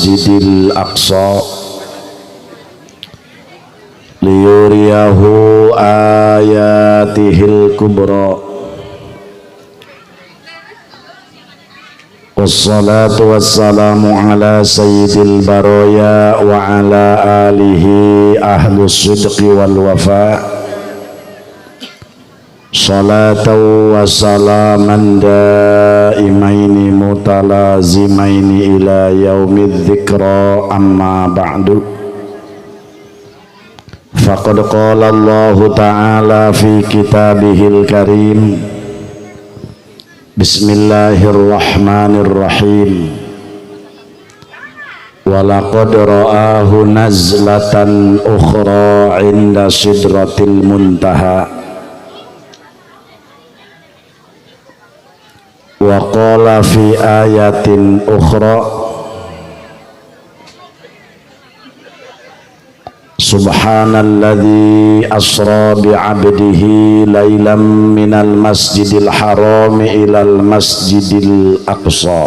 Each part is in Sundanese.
masjidil aqsa liyuriyahu ayatihil kubra. Wassalatu wassalamu ala sayyidil baraya wa ala alihi ahlus sidqi wal wafa. Salatan wa salaman daimaini mutalazimaini ila yaumidz dzikra, amma ba'du. Faqad qala Allahu ta'ala fi kitabihil karim. Bismillahirrahmanirrahim. Walaqad ra'ahu nazlatan ukhra 'inda sidratil muntaha. Wa qala fi ayatin ukhra: Subhanalladzi asra bi'abdihi lailan minal masjidil harami ilal masjidil aqsa.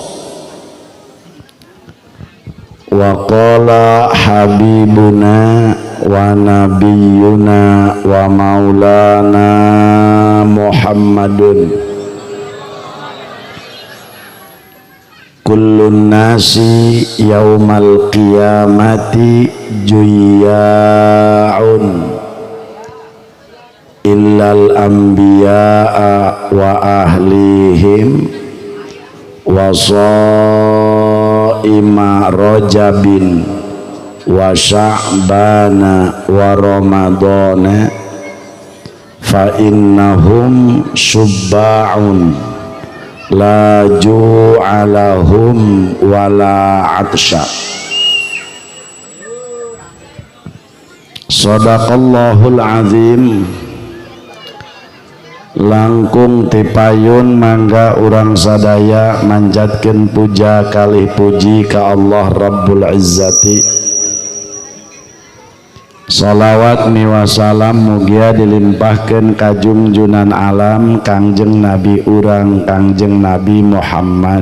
Wa qala habibuna wa nabiyyuna wa maulana Muhammadun kullun nasi yaumal qiyamati juyya'un illal anbiya'a wa ahlihim wa shaima rajabin wa sya'bana wa ramadana fa innahum subba'un la ju'alahum wala atsha. Sadaqallahul azim. Langkung tipayun mangga urang sadaya manjatkeun puja kalih puji ka Allah Rabbul Izzati. Salawat miwa salam mugia dilimpahkeun ka junjunan alam Kangjeng Nabi urang Kangjeng Nabi Muhammad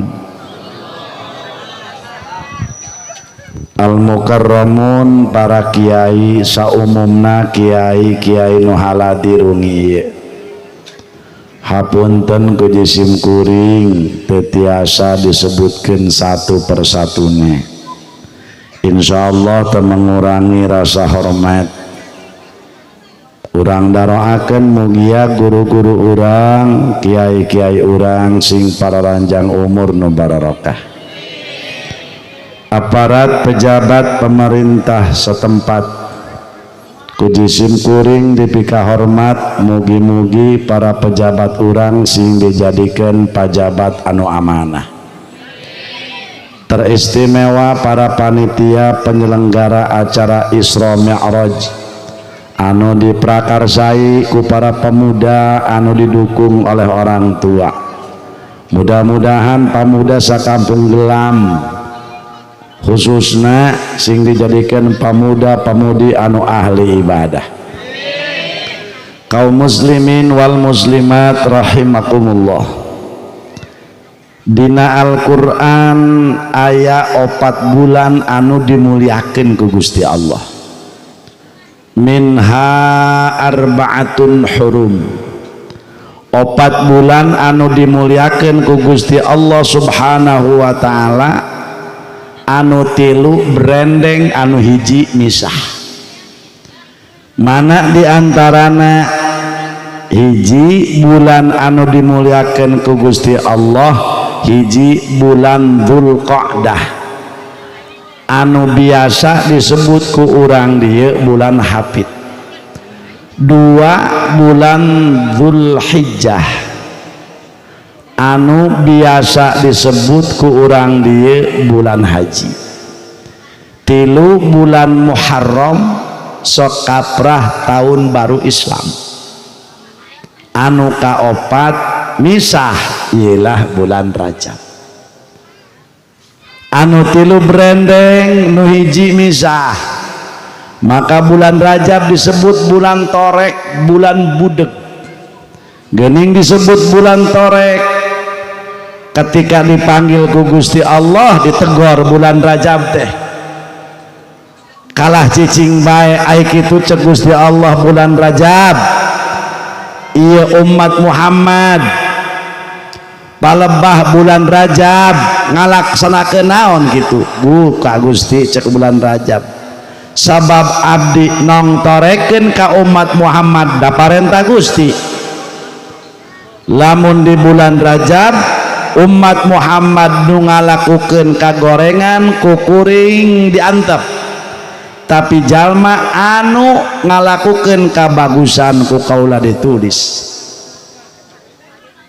Al-Mukarramun, para kiai saumumna kiai-kiai nu haladir wengi ieu. Hapunten ku jisim kuring teu tiasa disebutkeun satu persatune. Insyaallah teu mengurangi rasa hormat. Urang daroakeun mugia guru-guru urang, kiai-kiai urang sing pararanjang umur nu barokah. Aparat pejabat pemerintah setempat ku jisim kuring dipika hormat, mugi-mugi para pejabat urang sing dijadikeun pajabat anu amanah. Teristimewa para panitia penyelenggara acara Isra Mi'raj anu diprakarsai ku para pemuda anu didukung oleh orang tua. Mudah-mudahan pemuda sakampung Gelam khususna sing dijadikan pemuda-pemudi anu ahli ibadah. Kaum muslimin wal muslimat rahimakumullah. Dina Al-Qur'an aya 4 bulan anu dimuliakeun ku Gusti Allah. Minha arba'atun hurum. 4 bulan anu dimuliakeun ku Gusti Allah Subhanahu wa taala, anu 3 brendeng anu 1 misah. Mana diantarana 1 bulan anu dimuliakeun ku Gusti Allah, 1 bulan Dzulqa'dah anu biasa disebut ku urang dieu bulan Hafid, 2 bulan Dzulhijjah anu biasa disebut ku urang dieu bulan haji, 3 bulan Muharram sok kaprah tahun baru Islam, anu kaopat misah ialah bulan Rajab. Anu 3 brendeng nu 1 misah, maka bulan Rajab disebut bulan torek, bulan budeg. Gening disebut bulan torek ketika dipanggil ku Gusti Allah, ditegor bulan Rajab teh. Kalah cicing bae ai kitu cek Gusti Allah bulan Rajab ieu umat Muhammad palebah bulan Rajab ngalaksanakeun naon kitu buka Gusti cek bulan Rajab sabab abdi nongtorekeun ka umat Muhammad da parentah Gusti lamun di bulan Rajab umat Muhammad nu ngalakukeun kagorengan kukuring diantep tapi jalma anu ngalakukeun kabagusan ku kaula ditulis.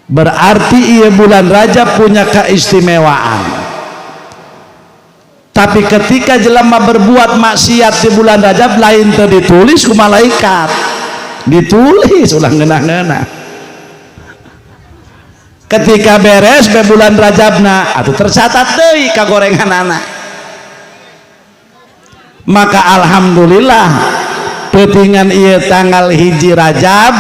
Berarti ieu bulan Rajab punya keistimewaan. Tapi ketika jelema berbuat maksiat di bulan Rajab lain teu ditulis ku malaikat, ditulis ulah ngeunah-ngeunah. Ketika beres be bulan Rajabna atuh tercatat deui kagorenganana. Maka alhamdulillah peutingan ieu tanggal 1 Rajab,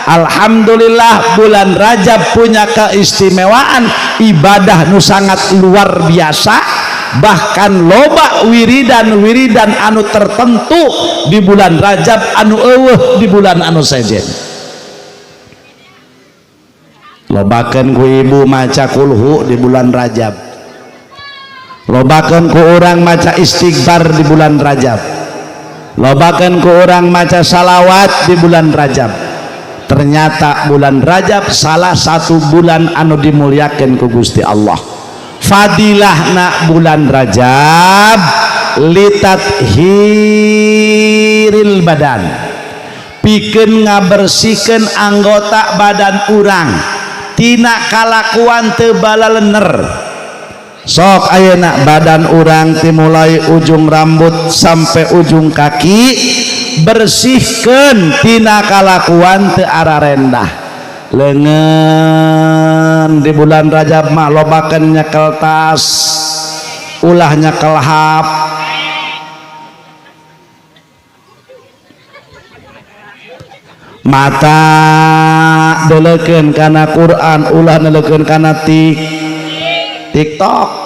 alhamdulillah bulan Rajab punya keistimewaan ibadah nu sangat luar biasa, bahkan loba wiridan-wiridan anu tertentu di bulan Rajab anu eueuh di bulan anu sejen. Lobakeun ku ibu maca kulhu di bulan Rajab, lobakeun ku urang maca istighfar di bulan Rajab, lobakeun ku urang maca salawat di bulan Rajab. Ternyata bulan Rajab salah satu bulan anu dimuliakan ku Gusti Allah. Fadilahna bulan Rajab litathiril badan, pikeun ngabersihkeun anggota badan urang tina kalakuan teu balalener. Sok ayeuna badan urang timulai ujung rambut sampai ujung kaki bersihkeun tina kalakuan teu ararendah. Leungeun di bulan Rajab mah lobakeun nyekel tas, ulah nyekel hap. Mata deleukeun kana Quran, ulah neleukeun kana TikTok.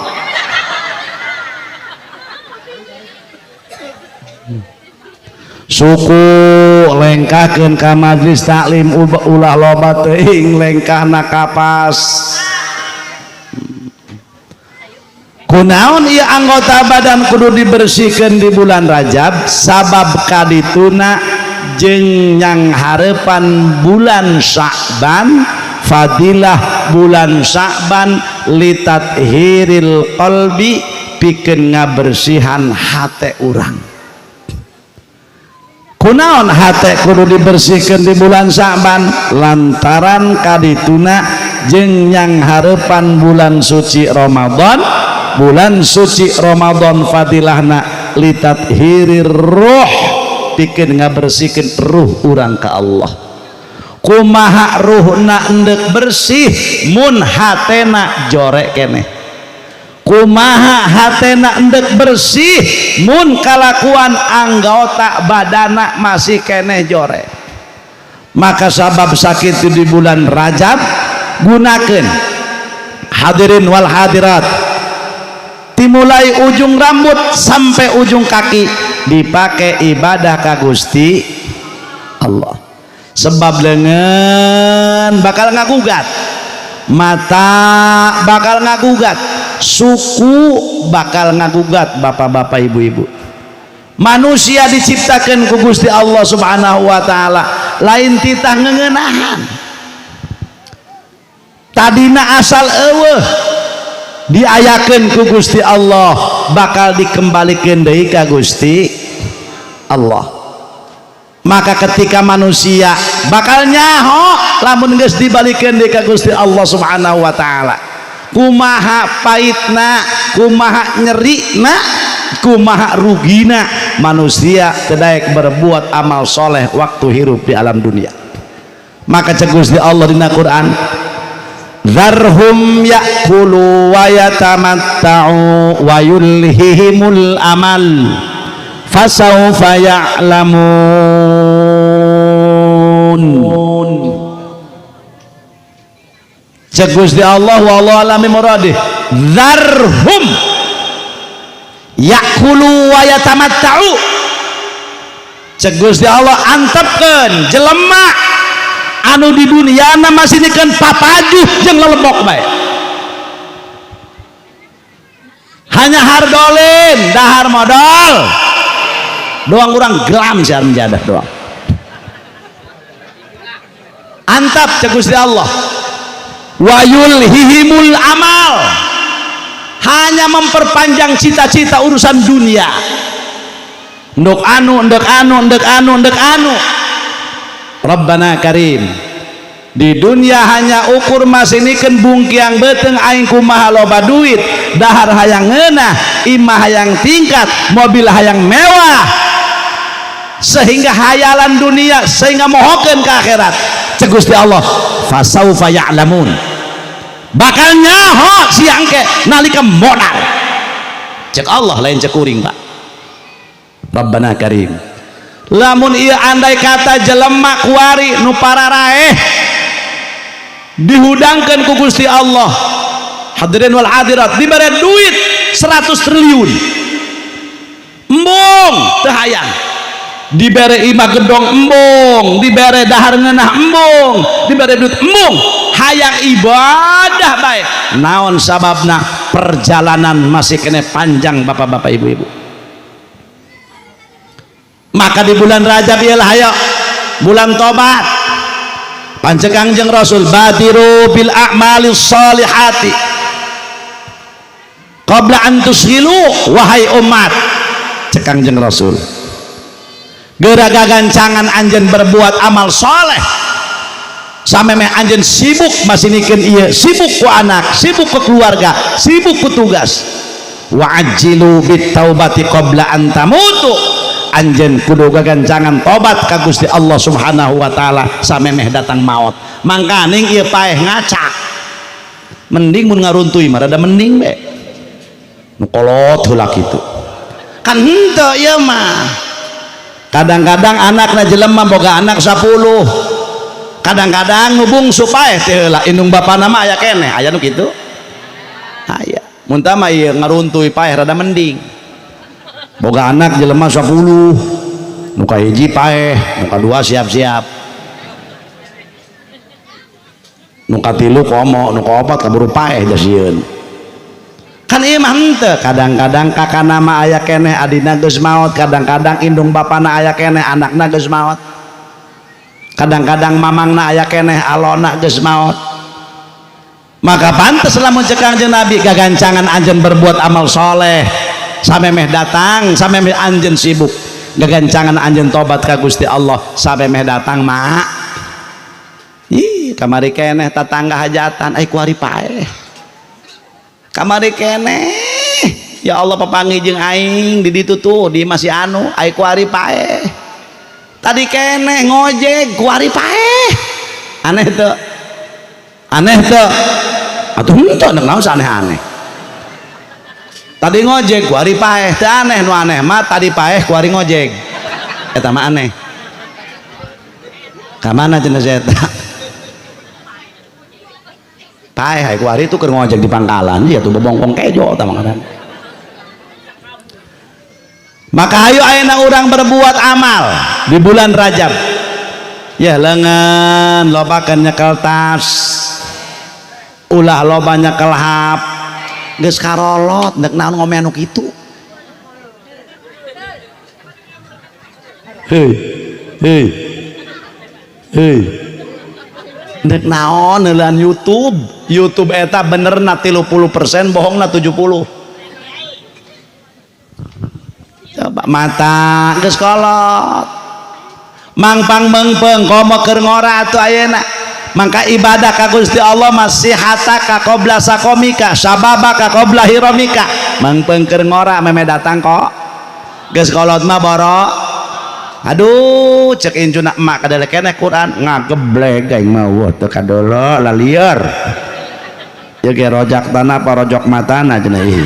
Suku lengkahkeun ka majlis taklim, ulah loba teuing lengkahna kapas. Kunaon ieu anggota badan kudu dibersihkeun di bulan Rajab? Sabab kadituna jeung nyang hareupan bulan Sya'ban, fadilah bulan Sya'ban litathiril qalbi, pikeun ngabersihan hate urang. Kunaon hate kudu dibersihkeun di bulan Sya'ban? Lantaran kadituna jeung nyang hareupan bulan suci Ramadan. Bulan suci Ramadan fadilahna litathirir ruh, pikeun ngabersihkeun ruh urang ka Allah. Kumaha ruhna endek bersih mun hatena jorek keneh? Kumaha hatena endek bersih mun kalakuan anggota badana masih keneh jorek? Maka sabab sakit di bulan Rajab gunakeun hadirin wal hadirat, dimulai ujung rambut sampai ujung kaki dipakai ibadah ka Gusti Allah. Sebab lengan bakal ngagugat, mata bakal ngagugat, suku bakal ngagugat, bapak-bapak ibu-ibu. Manusia diciptakan ku Gusti Allah Subhanahu wa taala lain titah ngeuneunahan. Tadina asal eueuh diayakeun ku Gusti Allah bakal dikembalikeun deui ka Gusti Allah. Maka ketika manusia bakal nyaho lamun geus dibalikeun deui ka Gusti Allah Subhanahu wa taala, kumaha paitna, kumaha nyerina, kumaha rugina manusia teu daek berbuat amal soleh waktu hirup di alam dunia. Maka cek Gusti Allah dina Quran, zarhum ya'kulu wa yatamatta'u wa yulhihimul amal fasawfa ya'lamun. Cek Gusti Allah wallahu a'lam bimuradihi, zarhum ya'kulu wa yatamatta'u, Cek Gusti Allah antepkeun jelema anu di duniana masih nikeun papajuh jeung lelebok bae. Hanya hardolin dahar modal doang urang gelam siar menjadah doang. Antap cek Gusti Allah wa yulhihimul amal, hanya memperpanjang cita-cita urusan dunia. Ndok anu, ndok anu, ndok anu, ndok anu. Rabbana karim. Di dunia hanya ukur masih nikeun bungkiang beuteung aing kumaha loba duit, dahar hayang ngeunah, imah hayang tingkat, mobil hayang mewah. Sehingga hayalan dunia sehingga mohokeun ka akhirat. Cek Gusti Allah, fasaufa ya'lamun. Bakal nyaho siang ke nalika modal. Cek Allah lain cek kuring, Pak. Rabbana karim. Lamun ieu andai kata jelema kuari nu pararaeh dihudangkeun ku Gusti Allah, hadirin wal hadirat, dibere duit 100 triliun, embung teu hayang, dibere imah gedong embung, dibere dahar ngeunah embung, dibere duit embung, hayang ibadah bae. Naon sababna? Perjalanan masih kene panjang bapak-bapak ibu-ibu. Maka di bulan Rajab ialah hayo bulan tobat. Pancek Kangjeng Rasul badiru bil a'malis solihati qabla an tushilu, wahai umat. Cek Kangjeng Rasul, geura gagancangan anjeun berbuat amal soleh samemeh anjeun sibuk masih nikeun ieu, sibuk ku anak, sibuk ku keluarga, sibuk ku tugas. Wa'ajjilu bit taubati qabla an tamutu, anjeun kudu gagancangan tobat ka Gusti Allah Subhanahu wa taala samemeh datang maut. Mangkaning ieu paeh ngacak, mending mun ngaruntui mah rada mending be nu kolot heula kitu kan henteu ieu mah. Kadang-kadang anakna jelema boga anak 10, kadang-kadang nu bungsu paeh teh heula, indung bapana mah aya keneh, aya nu kitu aya. Mun tah mah ieu ngaruntui paeh rada mending, boga anak jelema 10, nu kahiji paeh, nu kadua siap-siap, nu katilu komo, nu kaopat kaburu paeh jasieun. Kan ieu mah henteu, kadang-kadang kakana mah aya keneh adina geus maot, kadang-kadang indung bapana aya keneh anakna geus maot, kadang-kadang mamangna aya keneh alona geus maot. Maka pantes lamun cek Kangjeng Nabi gagancangan anjeun berbuat amal soleh samemeh datang, samemeh anjeun sibuk, gagancangan anjeun tobat ka Gusti Allah samemeh datang mak. Ih, kamari keneh tatangga hajatan ai kuari paeh. Kamari keneh ya Allah papanggih jeung aing di ditu tuh di masih anu ai kuari paeh. Tadi keneh ngojek kuari paeh. Aneh teu? Aneh teu? Atuh henteu nek naon aneh-aneh. Tadi ngojek kuari paeh teu aneh, nu aneh mah tadi paeh kuari ngojek. Eta mah aneh. Ka mana cenah saya eta? Paeh ai kuari tuh keur ngojek di pangkalan ya tuh bobongkong kejo eta mah ngaran. Maka ayo ayeuna urang berbuat amal di bulan Rajab. Ya lengan lobakeun nyekel tas, ulah loba nyekel hap, geus karolot nek naon ngomean nu kitu. Hei, hei, hei, nek naon neulan YouTube, YouTube eta benerna 30%, bohongna 70. Coba mata geus kolot, mangpang meungpeung komo keur ngora atuh ayeuna. Mangka ibadah ka Gusti Allah masih hataka qabla sakomika sababaka qabla hiramika. Mangpeung keur ngora meme datang kok geus kolot mah boro. Aduh cek incuna emak kadele keneh Quran ngageblek aing mah wah teu kadolo lalieur. Ieu ge rojak tanah apa rojok matana cenah ieu.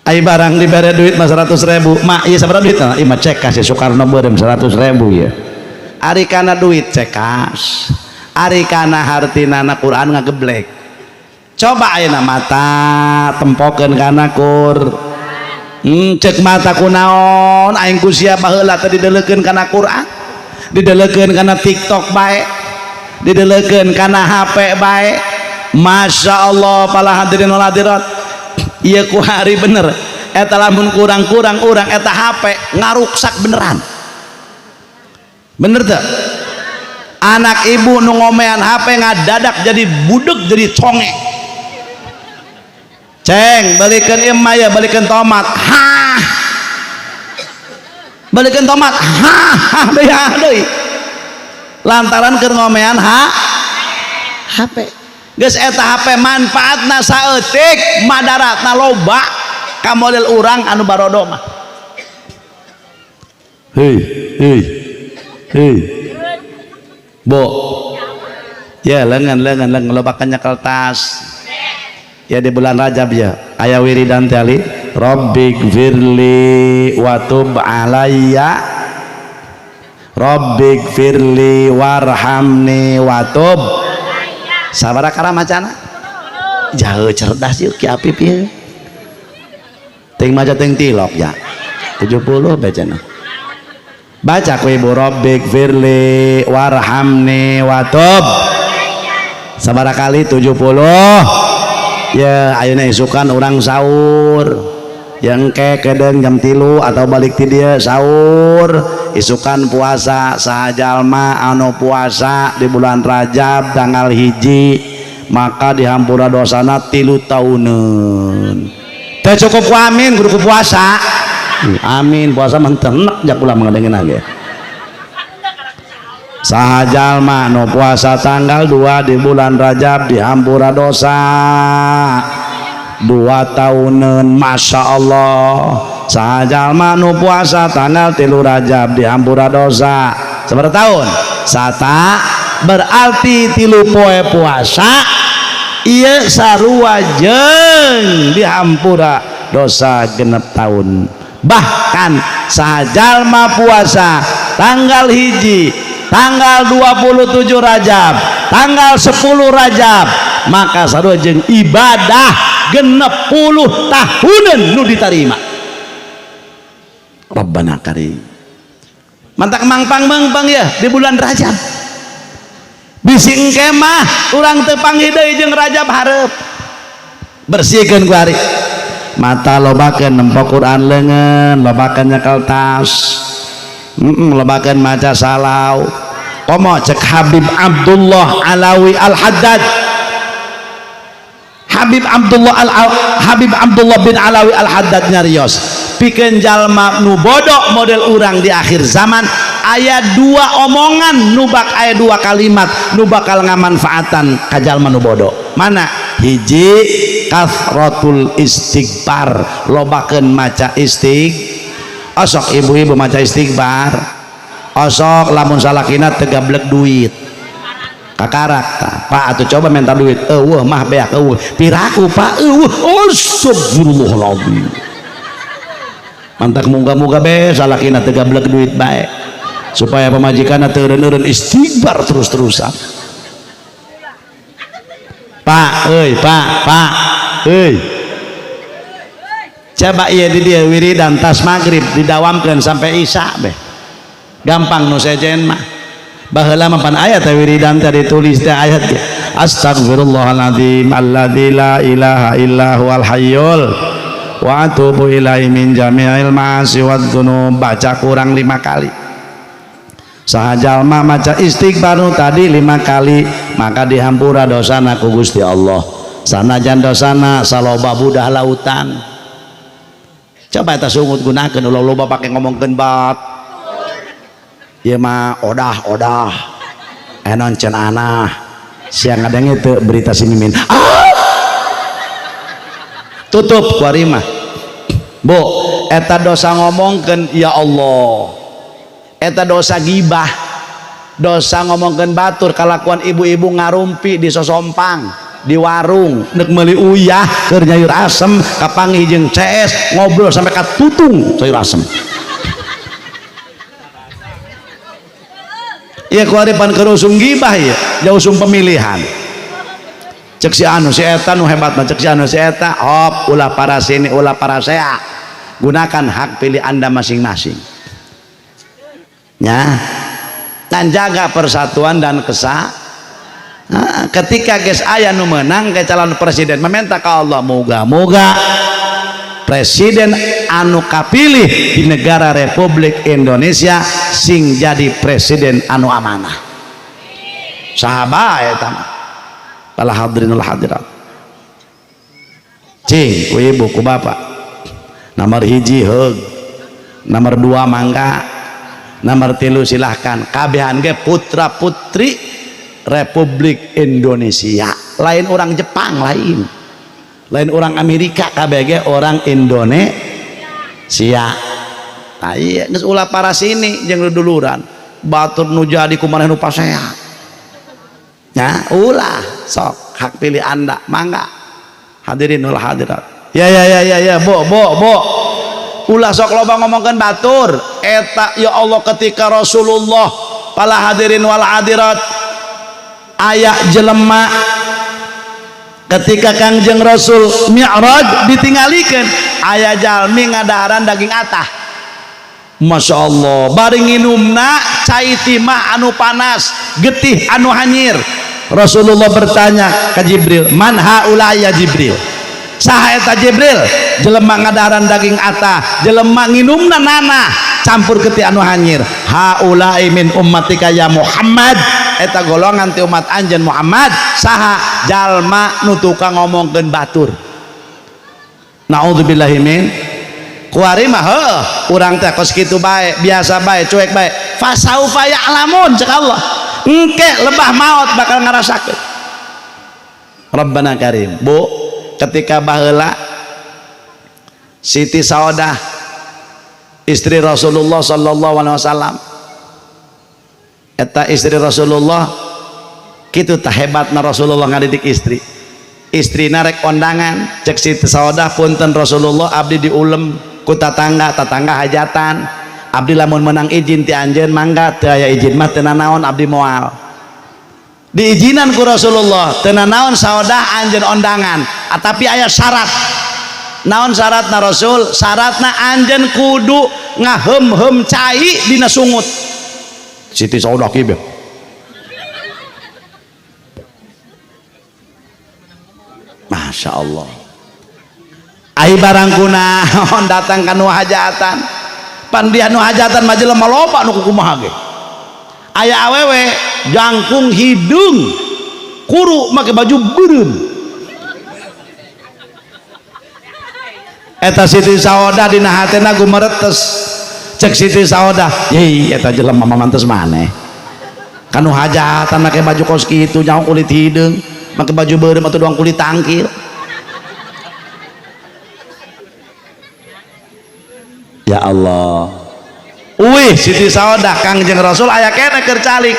Ai barang dibere duit mah 100.000, mak ieu sabaraha duit? Ieu mah cek kasih Soekarno beureum 100.000 ieu. Ari kana duit cek kas, ari kana hartina Quran ngageblek. Coba ayeuna mata tempokeun kana Quran. Cek mata kunaon aing ku sia baheula teh didelekeun kana Quran, didelekeun kana TikTok bae, didelekeun kana HP bae. Masya Allah para hadirin wal hadirat, ieu ku hari bener eta lamun kurang-kurang urang eta HP ngaruksak beneran. Bener teu? Anak ibu nu ngomean HP ngadadak jadi budeg, jadi conge. Ceng, balikan ieu ya, balikan tomat. Hah. Balikan tomat. Hah, hah deui, hah deui. Lantaran keur ngomean ha HP. Geus eta HP manfaatna saeutik, madaratna loba ka model urang anu barodo mah. Hei, hei. Hei. Bo. Ya, lengan lengan lengan lobakan nyekel tas. Ya di bulan Rajab ya, aya wiridan teh ali Rabbighfirli wa tub alayya, Rabbighfirli warhamni wa tub. Sabaraha kara macana? Jauh cerdas yuk Ki Apip ieu. Ting maca ting tilok ya. 70 bacana. Baca ku ibu Rabbighfirli warhamni wa tub. Sabaraha kali? 70. Ya ayeuna isukan urang sahur yang ke kedeng jam 3 atau balik ti dieu sahur, isukan puasa. Saha jalma anu puasa di bulan Rajab tanggal 1 maka dihampura dosana 3 tahuneun. Teu cukup ku amin, kudu ku puasa. Amin puasa mah tenek jak ulah ngadengin ge. Saha jalma nu puasa tanggal 2 di bulan Rajab dihampura dosa 2 tahuneun. Masya Allah. Saha jalma nu puasa tanggal 3 Rajab dihampura dosa sabaraha tahun? Sata. Berarti 3 poe puasa ieu sarua jeung dihampura dosa 6 tahun. Bahkan saha jalma puasa tanggal 1, tanggal 27 Rajab, tanggal 10 Rajab, maka sarua jeung ibadah 60 tahunan nu diterima. Rabbana karim. Mantak mangpang mangpang ya di bulan Rajab. Bisi engke mah urang teu panggih deui jeung Rajab hareup. Bersihkeun ku ari. Mata lobakeun nempo Quran leungeun, lobakeun nyekel tas. Lobakeun maca salau. Komo cek Habib Abdullah Alawi Al-Haddad. Habib Abdullah Al Habib Abdullah bin Alawi Al-Haddad nyarios, pikeun jalma nu bodoh model urang di akhir zaman aya 2 omongan nu bak aya 2 kalimat nu bakal ngamanfaatan ka jalma nu bodoh. Mana? Hiji, kathratul istighfar, lobakeun maca istighfar. Osok ibu-ibu maca istighfar. Osok lamun salakina teu gablek duit. Kakarak tah. Pak atuh coba minta duit. Eueuh mah beak eueuh. Piraku Pak eueuh. Astagfirullahaladzim. Mantak muga-muga be salakina teu gablek duit bae. Supaya pamajikanna teu eureun-eureun istighfar terus-terusan. Pak, euy, Pak, Pak, euy. Coba ieu di dieu wiridan tas maghrib didawamkeun sampai isya be. Gampang nu sejen mah. Baheula mah pan aya teh wiridan teh ditulis teh ayat ge. Astagfirullahaladzim alladzi la ilaha illa huwal hayyul wa atubu ilaihi min jami'il ma'asi wad dzunub. Baca kurang 5 kali. Saha jalma maca istighfar nu tadi 5 kali maka dihampura dosana ku Gusti Allah. Sanajan dosana saloba budah lautan. Coba eta sungut gunakeun ulah loba pake ngomongkeun bat. Ieu mah odah-odah. Enon ceun anah. Siang ngadenge teu berita si Mimin. Ah! Tutup ku ari mah. Bu, eta dosa ngomongkeun ya Allah. Eta dosa gibah. Dosa ngomongkeun batur kalakuan ibu-ibu ngarumpi di sosompang, di warung, nek meuli uyah keur nyayur asem, kapanggih jeung CS ngobrol sampai katutung sayur asem. Iya kuari pan keur usum gibah ieu, jauh usum pemilihan. Cek si anu si eta nu hebat mah, cek si anu si eta, hop ulah para sini ulah para sea. Gunakan hak pilih Anda masing-masing ya, dan jaga persatuan dan nah, ketika geus aya nu menang ke calon presiden, meminta ke Allah moga-moga presiden anu kapilih di negara Republik Indonesia sing jadi presiden anu amanah. Sahabat eta mah para hadirinul hadirat, cing ku ibu ku bapak, nomor hiji heug, nomor dua mangga, nomor tilu silahkan, kabehan ge putra putri Republik Indonesia, lain orang Jepang, lain lain orang Amerika, KBG orang Indonesia. Nah iya, geus ulah para sini jeung duduluran batur nu jadi kumaha nu pasea ya, ulah sok hak pilih Anda mangga hadirin wal hadirat. Ya ya ya ya ya, bo bo bo, ulah sok loba ngomongkeun batur eta. Ya Allah, ketika Rasulullah pala hadirin wal hadirat aya jelema ketika Kangjeng Rasul Mi'raj ditinggalikeun aya jalmi ngadaharan daging atah. Masya Allah, bari nginumna cai timah anu panas, getih anu hanyir. Rasulullah bertanya ke Jibril, man haula ya Jibril? Saha eta Jibril? Jelema ngadaharan daging atah, jelema nginumna nanah campur getih anu hanyir. Haula'i min ummatika ya Muhammad, eta golongan ti umat anjeun Muhammad. Saha? Jalma nu tukang ngomongkeun batur. Naudzubillahi min kuari mah heuh urang teh kos kitu bae, biasa bae, cuek bae. Fasaufa ya'lamun, cek Allah, engke lebah maot bakal ngarasakeun. Rabbana karim. Bu, ketika baheula Siti Saudah istri Rasulullah sallallahu alaihi wasallam, eta istri Rasulullah kitu tah hebatna Rasulullah ngadidik istri. Istrina rek kondangan, cek Siti Saudah, punten Rasulullah, abdi diulem ku tatangga, tatangga hajatan, abdi lamun menang izin ti anjeun mangga, teu aya izin mah teu nanaon abdi moal. Diizinan ku Rasulullah, teu nanaon Saudah anjeun ondangan, tapi aya syarat. Naon syaratna Rasul? Syaratna anjeun kudu ngaheum-heum cai dina sungut. Siti Saudah kieu. Masya Allah, ai barang kunaon datang ka nu hajatan, pan dia nu hajatan mah jelema loba nu kumaha ge. Aya awewe jangkung hidung kuru make baju beureum. Eta Siti Saudah dina hatena gumeretes. Cek Siti Saudah, yeuh eta jelema mantes maneh kanu hajatan make baju kos kitu, nyaho kulit hideung, make baju beureum atuh doang kulit tangkil. Ya Allah, wih Siti Saudah Kangjeng Rasul aya keneh keur calik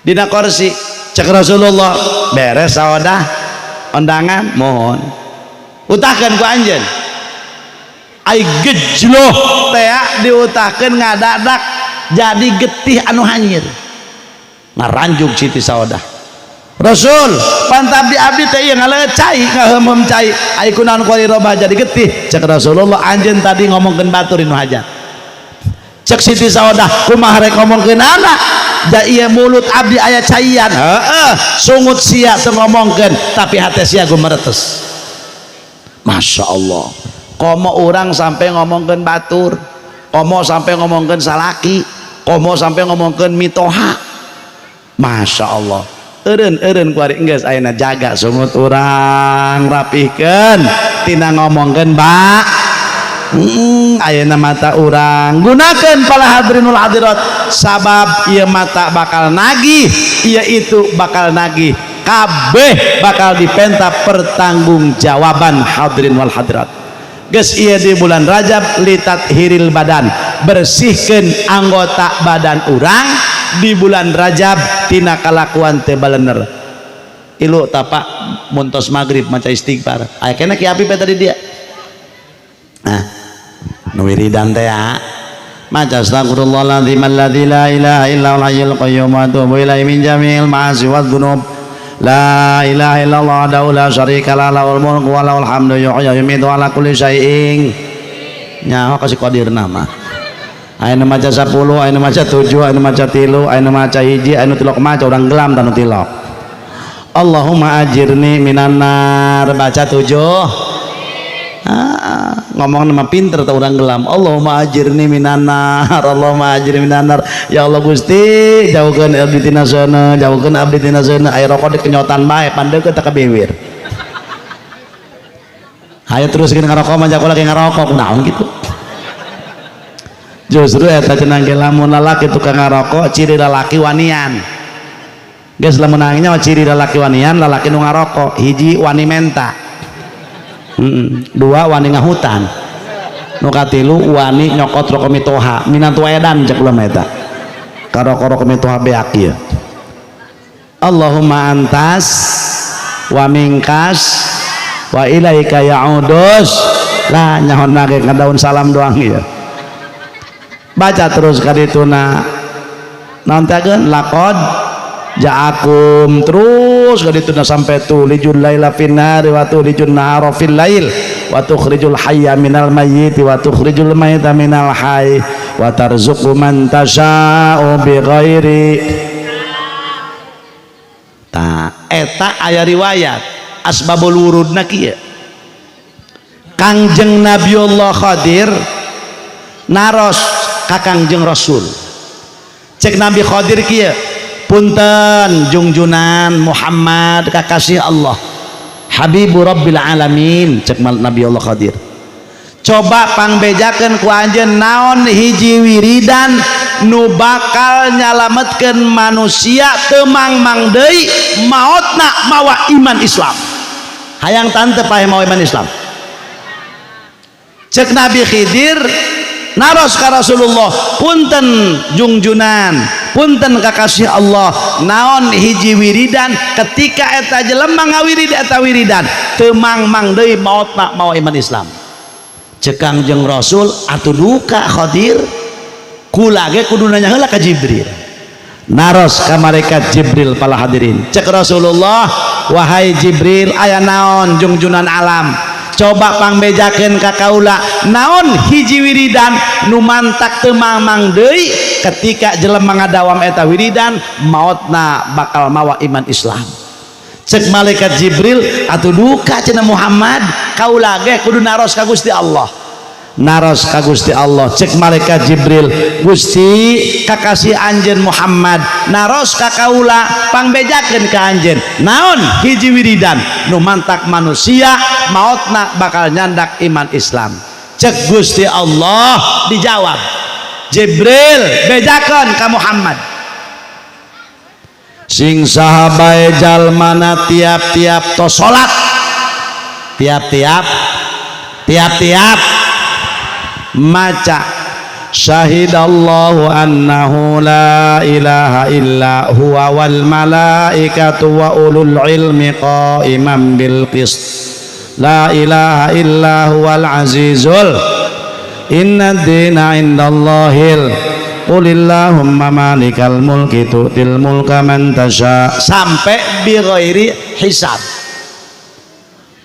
dina kursi. Cek Rasulullah, beres Saudah undangan, mohon utahkeun ku anjeun. Ai gejloh tea diutahkeun ngadadak jadi getih anu hanyir. Ngaranjug Siti Saudah, Rasul pantab di abdi teh ieu ngaleut cai, ngaheum-heum cai, ai kunaon kuari robah jadi getih? Cek Rasulullah, anjeun tadi ngomongkeun batur nu hajat. Cek Siti Saudah, kumaha rek ngomongkeun anak da ieu mulut abdi aya caian. Heeh, sungut sia teu ngomongkeun tapi hate sia gumeretes. Masya Allah, komo urang sampai ngomongkeun batur, komo sampai ngomongkeun salaki, komo sampai ngomongkeun mitoha. Masya Allah, eureun-eureun kuari geus ayeuna jaga sungut urang, rapihkeun tina ngomongkeun ba. Ayeuna mata urang gunakeun para hadirinul hadirat, sabab ieu mata bakal nagih, ieu itu bakal nagih, kabeh bakal dipenta pertanggungjawaban hadirin wal hadirat. Geus ieu di bulan Rajab litathiril badan, bersihkeun anggota badan urang di bulan Rajab tina kalakuan teu balener. Ilu tapak muntos maghrib maca istighfar. Aya keneh Ki Apip tadi dia. Nah, nu wiridan teh ya. Maca astagfirullahaladzim alladzi la ilaha illa huwal hayyul qayyum wa atubu ilaihi min jami'il ma'asi wadz dzunub. La ilaha illallah wahdahu la syarika lah, lahul mulku wa lahul hamdu yuhyi wa yumiitu ala kulli syai'in. Nyaho kasih kodir nama. Aya nu maca 10, aya nu maca 7, aya nu maca 3, aya nu maca 1, aya nu tilok maca urang gelam tanu tilok. Allahumma ajirni minan nar baca 7. Ngomong nama pinter tau urang gelam. Allahumma ajirni minan nar, Allahumma ajirni minan nar. Ya Allah Gusti, jauhkeun abdi tina seuneu, jauhkeun abdi tina seuneu. Aya rokok dikenyotan bae, pandeukeun teh ka biwir. Hayo teruskeun ngarokok mah jago lagi ngarokok naon gitu. Justru eta cenah ge lamun lalaki tukang ngarokok ciri lalaki wanian. Geus lamun nangnya ciri lalaki wanian, lalaki nu ngarokok, hiji wani menta. Dua wani ngahutan, nu katilu wani nyokot rokok mitoha minantu edan cek ulama eta karoko rokok mitoha beak ieu. Allahumma antas wa mingkas wa ilaika ya'udus lah nyahon nage ka daun salam doang ieu. Baca terus ka dituna naon teh laqad ja'akum terus ka dituna sampai tulijul laila fin nahari wa tulijun nahara fil lail wa tukhrijul hayya minal mayyiti wa tukhrijul mayyita minal hayy wa tarzuqu man tasya'u bighairi. Ta eta aya riwayat asbabul wurudna kieu. Kangjeng Nabiullah Khadir naros ka Kangjeng Rasul. Cek Nabi Khadir kieu, punten jungjunan Muhammad kakasih Allah Habibu Rabbil Alamin. Cek Nabi Allah Khadir, coba pangbejakeun ku anjeun naon hiji wiridan nu bakal nyalametkeun manusia teu mangmang deui maotna mawa iman Islam. Hayang tante paeh mawa iman Islam. Cek Nabi Khidir naros ka Rasulullah, punten jungjunan, punten kakasih Allah, naon hiji wiridan ketika eta jelema ngawirid eta wiridan teu mangmang deui maotna mawa iman Islam. Cek Kangjeng Rasul, atuh duka Khadir, kula ge kudu nanya heula ka Jibril. Naros ka malaikat Jibril pala hadirin. Cek Rasulullah, wahai Jibril, aya naon jungjunan alam, coba pangbejakeun ka kaula naon hiji wiridan nu mantak teu mangmang deui ketika jelema ngadawam eta wiridan maotna bakal mawa iman Islam. Cek malaikat Jibril, atuh duka cenah Muhammad, kaula ge kudu naros ka Gusti Allah. Naros ka Gusti Allah. Cek malaikat Jibril, Gusti kakasih anjeun Muhammad naros ka kaula pangbejakeun ka anjeun naon hiji wiridan nu mantak manusia maotna bakal nyandak iman Islam. Cek Gusti Allah dijawab, Jibril bejakeun ka Muhammad, sing saha bae jalmana tiap-tiap tos salat, tiap-tiap tiap-tiap maca syahidallahu annahu la ilaha illa huwa wal malaikatu wa ulul ilmi qa'iman bil qist la ilaha illa huwal azizul inna dina indallahil qulillahumma malikal mulki tu'til mulka man tasya sampai bi ghairi hisab.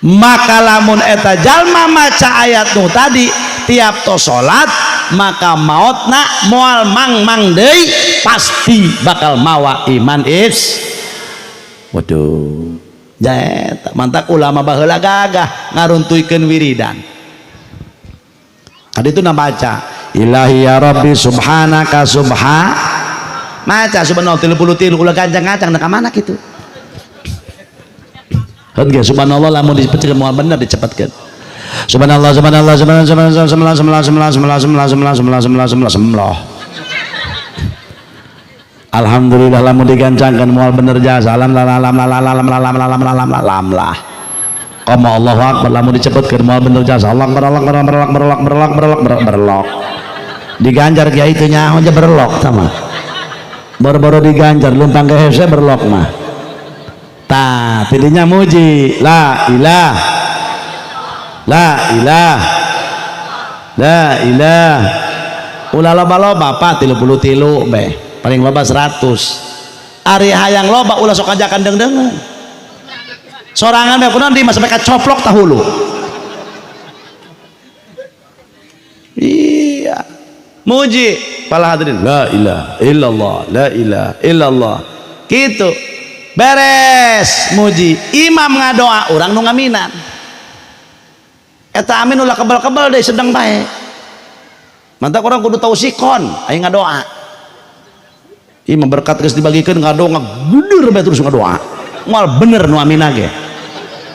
Maka lamun eta jalma maca ayat nu tadi tiap to salat maka maotna moal mangmang deui pasti bakal mawa iman is. Waduh, jaeta mantak ulama baheula gagah ngaruntuikeun wiridan. Tadi itu baca ilahi ya rabbi subhanaka subha maca subhanallah 33 ulah gancang-gancang ka mana kitu. Heuh subhanallah lamun dicepetkeun moal bener dicepetkeun. Subhanallah subhanallah subhanallah subhanallah subhanallah subhanallah subhanallah subhanallah subhanallah subhanallah subhanallah subhanallah. Alhamdulillah lamun digancangkeun moal bener jasa alam la lam la lam la lam la lam la lam lam lah. Qama Allahu akbar lamun dicepetkeun moal bener jasa Allah berlok berlok berlok berlok berlok berlok berlok. Diganjar kiai teu nyaho aja berlok sama. Boro-boro diganjar lumpang ke hese berlok mah. Tah tidinya muji la ilah la ilah la ilah ulah loba-loba pak 33 be paling loba 100. Ari hayang loba ulah sok ajakan deung-deungeun sorangan be kunaon di mah sampai kacoplok tahulu. Iya. Muji para hadirin, la ilaha illallah, la ilaha illallah. Gitu. Beres muji, imam ngadoa, urang nu ngaminan. Eta amin ulah kebal-kebal deh sedang bae. Mantap orang kudu tahu sikon, ayo ngadoa. Imam berkat geus dibagikeun ngadoa gudur bae terus ngadoa. Moal bener nu amina ge.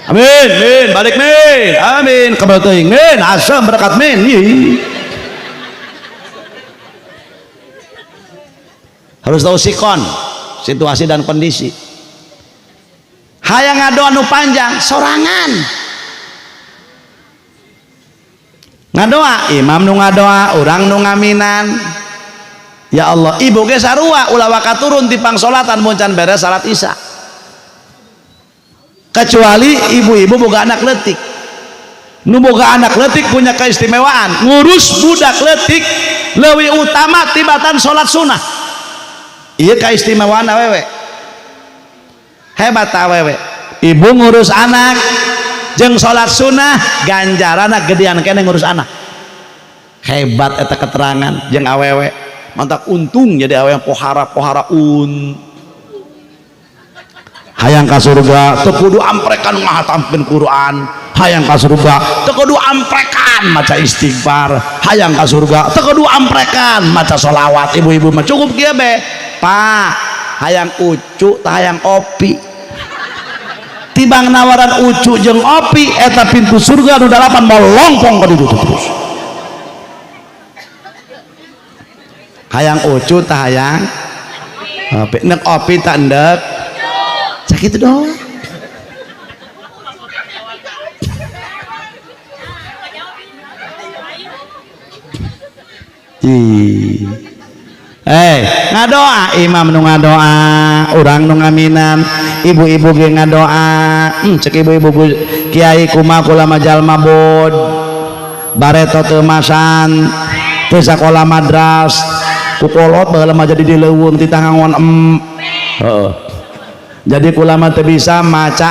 Amin, min, balik min, amin, kebal teuing min, asam berkat min. Harus tahu sikon, situasi dan kondisi. Hayang ngadoa nu panjang sorangan. Ngadoa, imam nu ngadoa, urang nu ngaminan. Ya Allah, ibu ge sarua ulah waka turun ti pangsolatan mun can beres salat isya. Kecuali ibu-ibu boga anak leutik. Nu boga anak leutik punya keistimewaan, ngurus budak leutik leuwih utama tibatan salat sunah. Ieu keistimewaan awewe. Hebat awewe. Ibu ngurus anak jeung salat sunah ganjarana gedean keneh ngurus anak. Hebat eta keterangan jeung awewe. Mantap untung jadi awewe pohara-pohara un. Hayang ka surga teu kudu amprekan ngahatamkeun Quran, hayang ka surga teu kudu amprekan maca istighfar, hayang ka surga teu kudu amprekan maca sholawat. Ibu-ibu mah cukup kieu be. Pak, hayang ucu tah hayang opi. Tibang nawaran ucu jeung opi eta pintu surga nu 8 molongpong ka ditu terus. Hayang ucu tah hayang opi, nek opi tak endek sakitu doang. Ngadoa imam nu ngadoa, urang nu ngaminan, ibu-ibu ge ngadoa. Cek ibu-ibu kiai kumaha kula mah jalma bod. Bareto teu masan, teu sakola madras, ku kolot baheula mah jadi di leuweung ti tangangon em. Heeh. Jadi kula mah teu bisa maca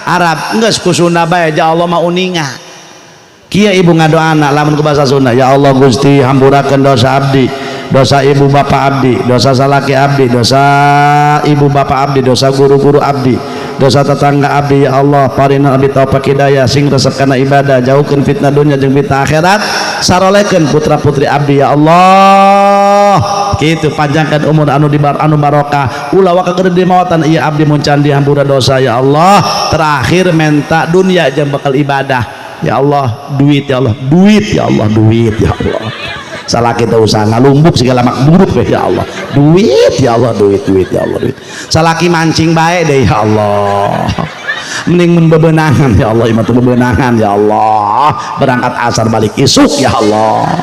Arab, geus ku Sunda bae ja Allah mah uninga. Kieu ibu ngadoana lamun ku bahasa Sunda, ya Allah Gusti hampurakeun dosa abdi, dosa ibu bapa abdi, dosa salaki abdi, dosa ibu bapa abdi, dosa guru-guru abdi, dosa tetangga abdi. Ya Allah parina abdi taufik hidayah sing resep kana ibadah, jauhkeun fitnah dunya jeung fitnah akhirat, sarolekeun putra putri abdi ya Allah. Kitu panjangkan umur anu dibar anu barokah, ulah waka gede di mawatan ieu abdi mun can dihampura dosa ya Allah. Terakhir menta dunya jeung bekal ibadah. Ya Allah duit, ya Allah duit, ya Allah duit, ya Allah. Salah kita usaha ngalumbuk segala mak buruk ya Allah duit, ya Allah duit, duit ya Allah duit. Salaki mancing bae deh ya Allah, mending mun bebenangan ya Allah, imah teu bebenangan ya Allah, berangkat asar balik isuk ya Allah,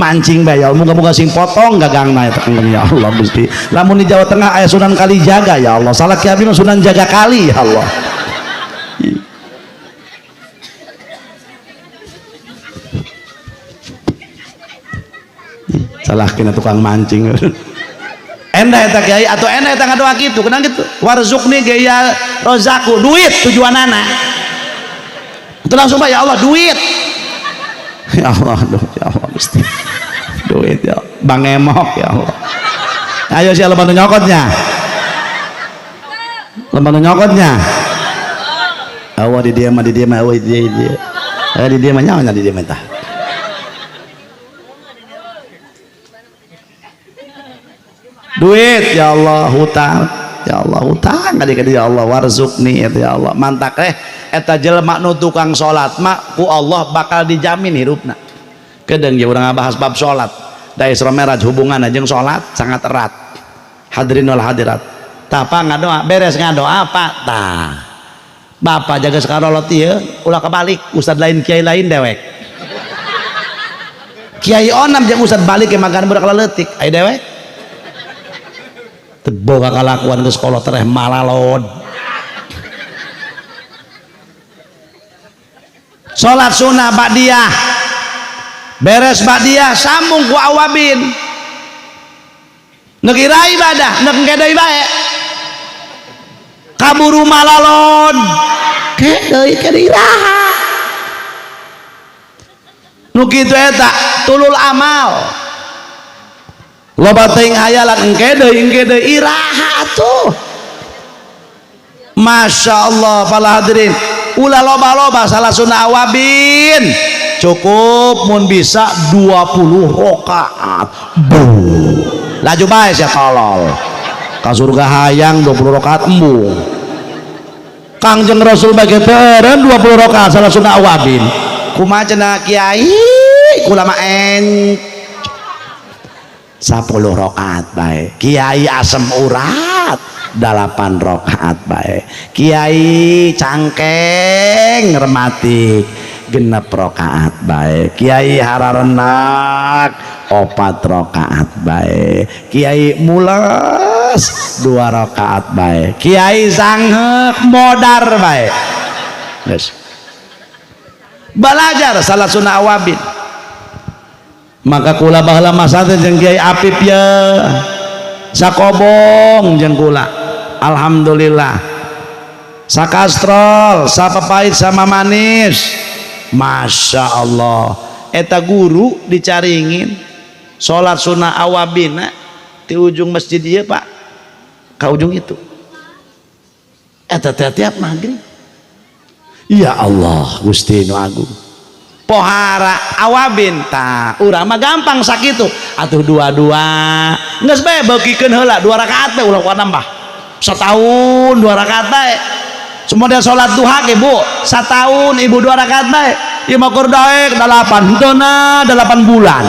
mancing bae ya Allah, muga-muga sing potong gagangna eta ya Allah Gusti. Lamun di Jawa Tengah aya Sunan Kalijaga ya Allah, salaki abdi mah Sunan Jaga Kali ya Allah. Salah kena tukang mancing. Endah eta kiai atau endah eta ngadoa kitu, kenang kitu. Warzuqni gaya rozaku, duit tujuanana. Itu langsung bae ya Allah duit. Ya Allah, aduh, ya Allah Gusti. Duit ya. Bang emok ya Allah. Ayo sih bantu nyokotnya. Bantu nyokotnya. Allah di dia mah, di dia mah, Allah di dia, di dia. Di dia mah nyawa di dia mah tah. Duit ya Allah, hutang ya Allah, hutang adik-adik ya Allah, warzuqni ya Allah. Mantak eta jelema nu tukang salat mah ku Allah bakal dijamin hirupna. Kedeung ye urang ngabahas bab salat. Da Isra Mi'raj hubunganna jeung salat sangat erat. Hadirin wal hadirat. Tah pa ngadoa, beres ngadoa Pak tah. Bapak jaga sakarolot ieu ulah kebalik, ustad lain kiai lain dewek. Kiai onam jeung ustad balik ke makan budak leutik, aya dewek. Boga kalakuan ke sekolah tereh malalod. Salat sunnah ba'diyah, beres ba'diyah sambung ku awabin. Nek ira ibadah, nek engke deui bae. Kaburu malalod. Ke deui ke iraha. Nu kitu eta tulul amal. Loba teuing hayalan engke deui iraha atuh. Masya Allah para hadirin, ulah loba-loba salah sunnah awabin. Cukup mun bisa 20 rakaat. Bu. Laju bae sia tolol. Ka surga hayang 20 rakaat embung. Kangjeng Rasul bage teureun 20 rakaat salah sunnah awabin. Kumaha cenah kiai? Kula mah en 10 rakaat bae. Kiai asem urat 8 rakaat bae. Kiai cangkeng rematik 6 rakaat bae. Kiai hararenak 4 rakaat bae. Kiai mules 2 rakaat bae. Kiai sangheuk modar bae. Geus. Belajar salah sunnah awabin. Maka kula baheula masa teh jeung Kiai Apip ye sakobong jeung kula. Alhamdulillah. Sakastrol, sapapait sama manis. Masya Allah. Eta guru dicaringin salat sunnah awabina di ujung masjid ieu Pak ka ujung itu. Eta teh tiap maghrib. Ya Allah Gusti nu agung. Pohara awabin tah urang mah gampang sakitu atuh dua-dua geus bae beukikeun heula 2 rakaat teh ulah kuat nambah setahun 2 rakaat bae. Semua salat duha ge Bu setahun ibu 2 rakaat bae ieu mah keur daek 8 henteu na 8 bulan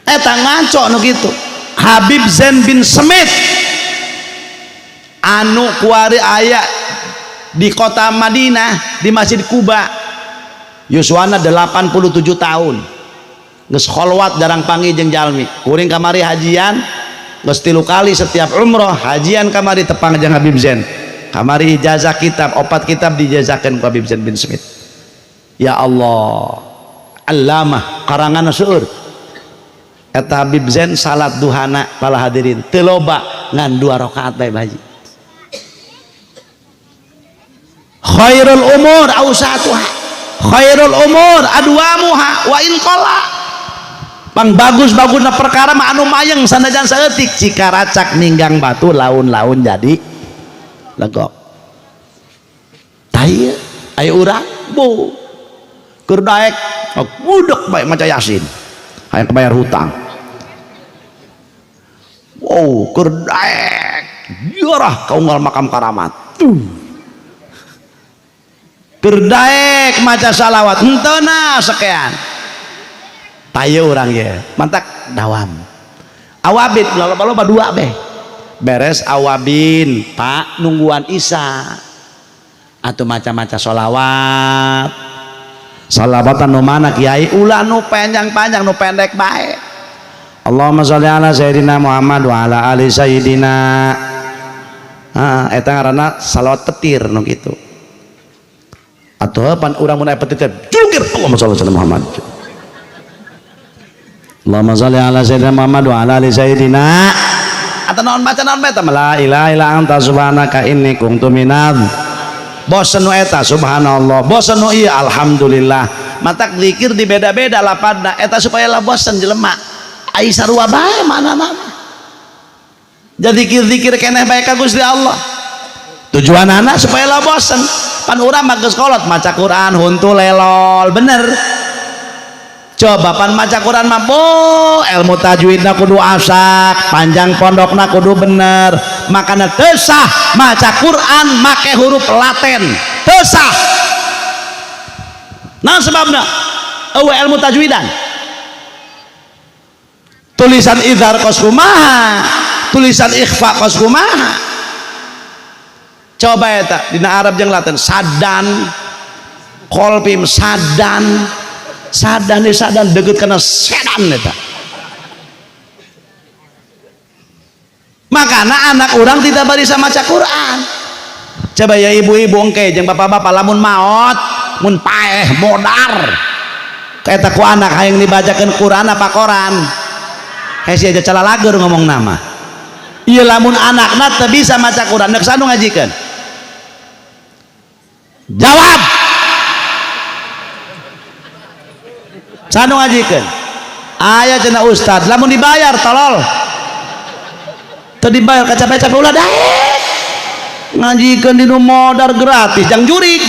eta ngaco nu kitu. Habib Zain bin Smith anu kuari aya di kota Madinah di Masjid Kuba yuswana 87 tahun geus kholwat jarang panggih jeung jalmi kuring kamari hajian geus 3 kali setiap umroh hajian kamari tepang jeung Habib Zain kamari ijazah kitab 4 kitab dijazakeun ku Habib Zain bin Smith. Ya Allah allamah karangan seueur eta Habib Zain salat duhana para hadirin teu loba ngan 2 rakaat bae baji. Khairul umur ausatuha khairul umur adwamuha wa in qala. Pang bagus-bagusna perkara mah anu mayeng sanajan saeutik cikaracak ninggang batu laun-laun jadi legok. Tah ieu aya urang bu keur daek budak bae maca Yasin hayang kebayar hutang. Wow keur daek jarah ka unggal makam karamat. Keur daek maca salawat henteu na sekian. Tayo urang ye mantak dawam. Awabin loba-loba 2 beh. Beres awabin Pak nungguan Isya atau maca-maca sholawat. Sholawatan nu mana kiai ulah nu panjang-panjang nu pendek bae. Allahumma sholli ala sayyidina Muhammad wa ala ali sayyidina. Ah eta ngaranna salawat petir nu kitu. Atuh pan urang mun aya petir teh jungkir Allahumma sholli ala Muhammad. Allahumma sholli ala sayyidina Muhammad wa ala ali sayyidina. Atau naon baca naon bae la ilaha illa anta subhanaka inni kuntu minadz. Bosen nu eta subhanallah, bosen nu ieu alhamdulillah. Matak zikir di beda-beda lapadna eta supaya lah bosen jelema. Ai sarua bae mana-mana. Jadi zikir-zikir keneh bae ka Gusti Allah. Tujuanana supaya lah bosen. Pan urang mah geus kolot maca Quran huntu lelol bener. Coba pan maca Quran mah bo ilmu tajwidna kudu asak, panjang pondokna kudu bener. Makana teu sah maca Quran make huruf Latin. Teu sah. Naon sebabna? Eueuh ilmu tajwidan. Tulisan idhar kos kumaha, tulisan ikhfa kos kumaha. Coba eta dina Arab jeung Latin sadan kolpim sadan sadan sadan deukeut kana sedan eta. Makana anak urang tidak bisa maca Quran. Coba ya ibu-ibu engke jeung bapak-bapak lamun maot mun paeh modar eta ku anak hayang dibacakeun Quran apa koran hese aja calalager ngomong nama. Ieu lamun anakna teu bisa maca Quran nek sanu ngajikeun. Jawab. Saha nu ngajikeun? Aya cenah ustad, lamun dibayar tolol. Teu dibayar kacape-cape ulah daek. Ngajikeun di nu modar gratis jang jurig.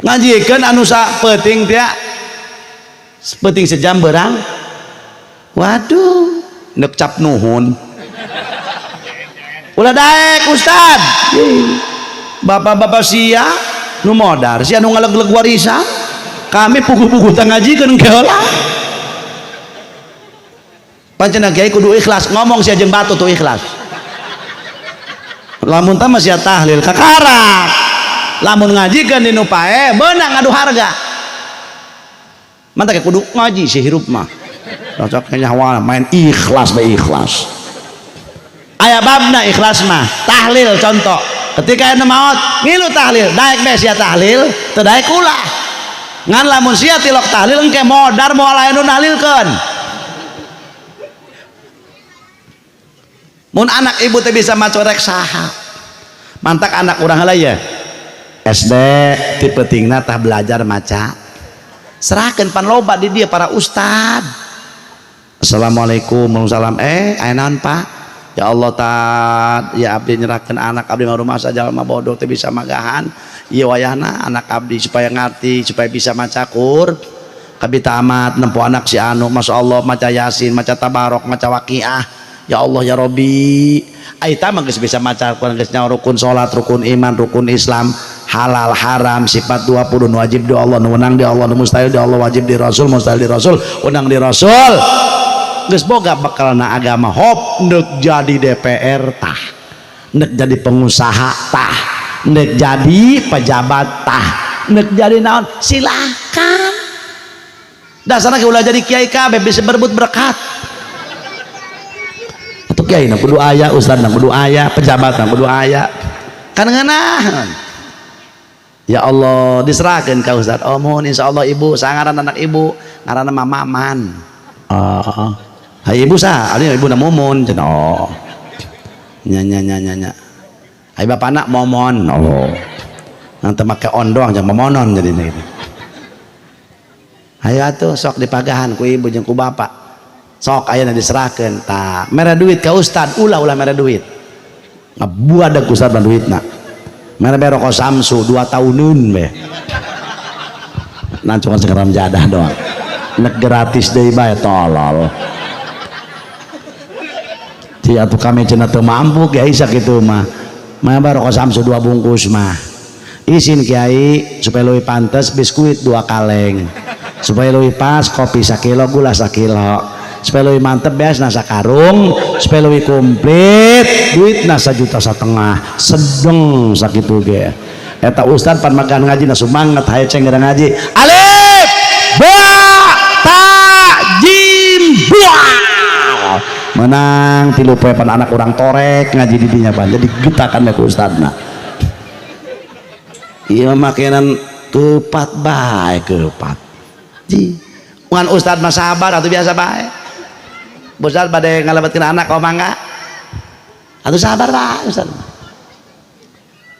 Ngajikeun anu sapeuting teh peuting sejam berang. Waduh, neuk cap nuhun. Ulah daek ustad. Bapak-bapak sia nu modar, sia nu ngalegleg warisan. Kami puguh-puguh teh ngajikeun engke heula. Pancen kiai kudu ikhlas, ngomong sia jeung batu tuh ikhlas. Lamun tah mah sia tahlil kakarak. Lamun ngajikeun di nu pae beunang ngadu harga. Mantak kudu ngaji si hirup mah. Cocok nyawa main ikhlas bae ikhlas. Aya babna ikhlas mah, tahlil contoh. Ketika anu maot ngilu tahlil, daek bae sia tahlil, teu daek ulah. Ngan lamun sia tilok tahlil engke modar moal aya nu nahlilkeun. Mun anak ibu teh bisa maca rek saha. Mantak anak urang heula ye. SD ti peutingna tah belajar maca. Serahkeun pan loba di dia para ustad. Assalamualaikum warahmatullahi wabarakatuh. Aya naon Pak? Ya Allah tad, ya abdi nyerahkeun anak abdi mah rumah saja mah bodoh teu bisa magahan. Ieu wayahna anak abdi supaya ngarti, supaya bisa maca Qur. Kabita amat nempo anak si anu masyaallah maca Yasin, maca Tabarok, maca Waqiah. Ya Allah ya Rabbi. Eta mah geus bisa maca Quran, geus nyaho rukun salat, rukun iman, rukun Islam, halal haram, sifat 20 nu wajib di Allah, nu wenang di Allah, nu mustahil di Allah, wajib di Rasul, mustahil di Rasul, wenang di Rasul. Geus boga bekalna agama, hop neuk jadi DPR tah, neuk jadi pengusaha tah, neuk jadi pejabat tah, neuk jadi naon silahkan. Dasarna ge ulah jadi kiai kabeh bisa berebut berkat. Atuh kiai na kudu aya, ustad na kudu aya, pejabat na kudu aya. Kan ngeunah. Ya Allah, diserahkeun ka ustad. Oh mohon insyaallah ibu, sangaran anak ibu, ngaranna mah Maman. Oh. Hai ibu sah, abdi ibu na Mumun cenah. Oh. Nya nya nya nya nya. Hai bapana Momon. Oh. Nanti make on doang jangan momonon jadina gitu. Hayo atuh sok dipagahan ku ibu jeung ku bapak. Sok ayeuna diserahkeun tah. Mere duit ka ustad, ulah-ulah mere duit. Ngabuadag ustad mah duitna. Mere be rokok Samsu 2 tahuneun be. Nah cuma sekeram jadah doang. Nek gratis deui bae tolol. Ci atuh kami cenah teu mampu kiai sakitu mah. Mah rokok Samsu 2 bungkus mah. Isin kiai supaya leuwih pantes biskuit 2 kaleng. Supaya leuwih pas kopi sakilo gula sakilo. Supaya leuwih mantep beas nasa karung, supaya leuwih komplit duit nasa 1,5 juta sedeng sakitu ge. Eta ustad pan makan ngaji na semangat haye ceng gara ngaji. Alif ba ta jim buah. Menang 3 poe pan anak urang torek ngaji di dinya pan jadi getakan ku ustadna. Ieu makanan kepat bae kepat. Ji. Ngan ustad mah sabar atuh biasa bae. Ustad bade ngalebetkeun anak kau mangga. Atuh sabar bae ustad.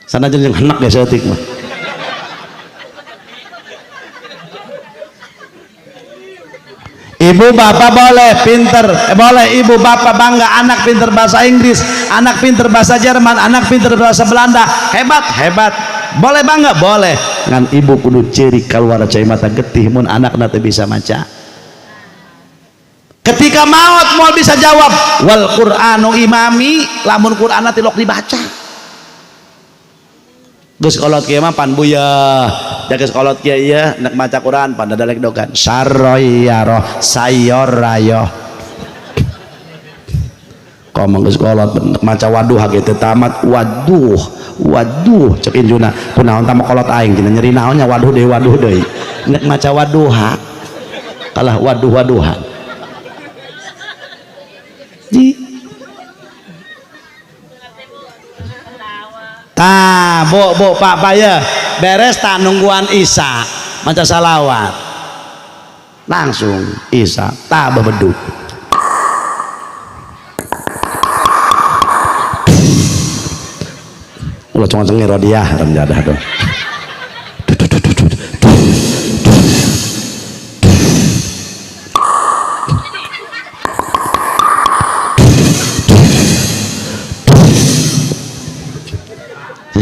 Sanajan jeung henek ge saeutik mah. Ibu bapak boleh pinter, boleh ibu bapak bangga anak pinter bahasa Inggris, anak pinter bahasa Jerman, anak pinter bahasa Belanda, hebat hebat. Boleh bangga, boleh. Ngan ibu kudu ciri keluar cai mata getih mun anakna teu bisa maca. Ketika maut moal bisa jawab wal Qur'anu imami, lamun Qur'anna tilok dibaca. Geus kolot kieu mah pan buyeuh. Da geus kolot kieu ieu nek maca Qur'an pan dadalek dogan. Saroyaro sayorayo. Komo geus kolot nek maca waduh ge teu tamat waduh. Waduh cek injuna kunaon tah kolot aing cenah nyeri naonnya waduh deui nek maca waduha kalah waduh-waduhan. Ji tah bu bu pak pak ya beres tak nungguan Isa maca salawat langsung Isa tah bebeduk. Ulah cuma cengir rodiah ramjadah tuh.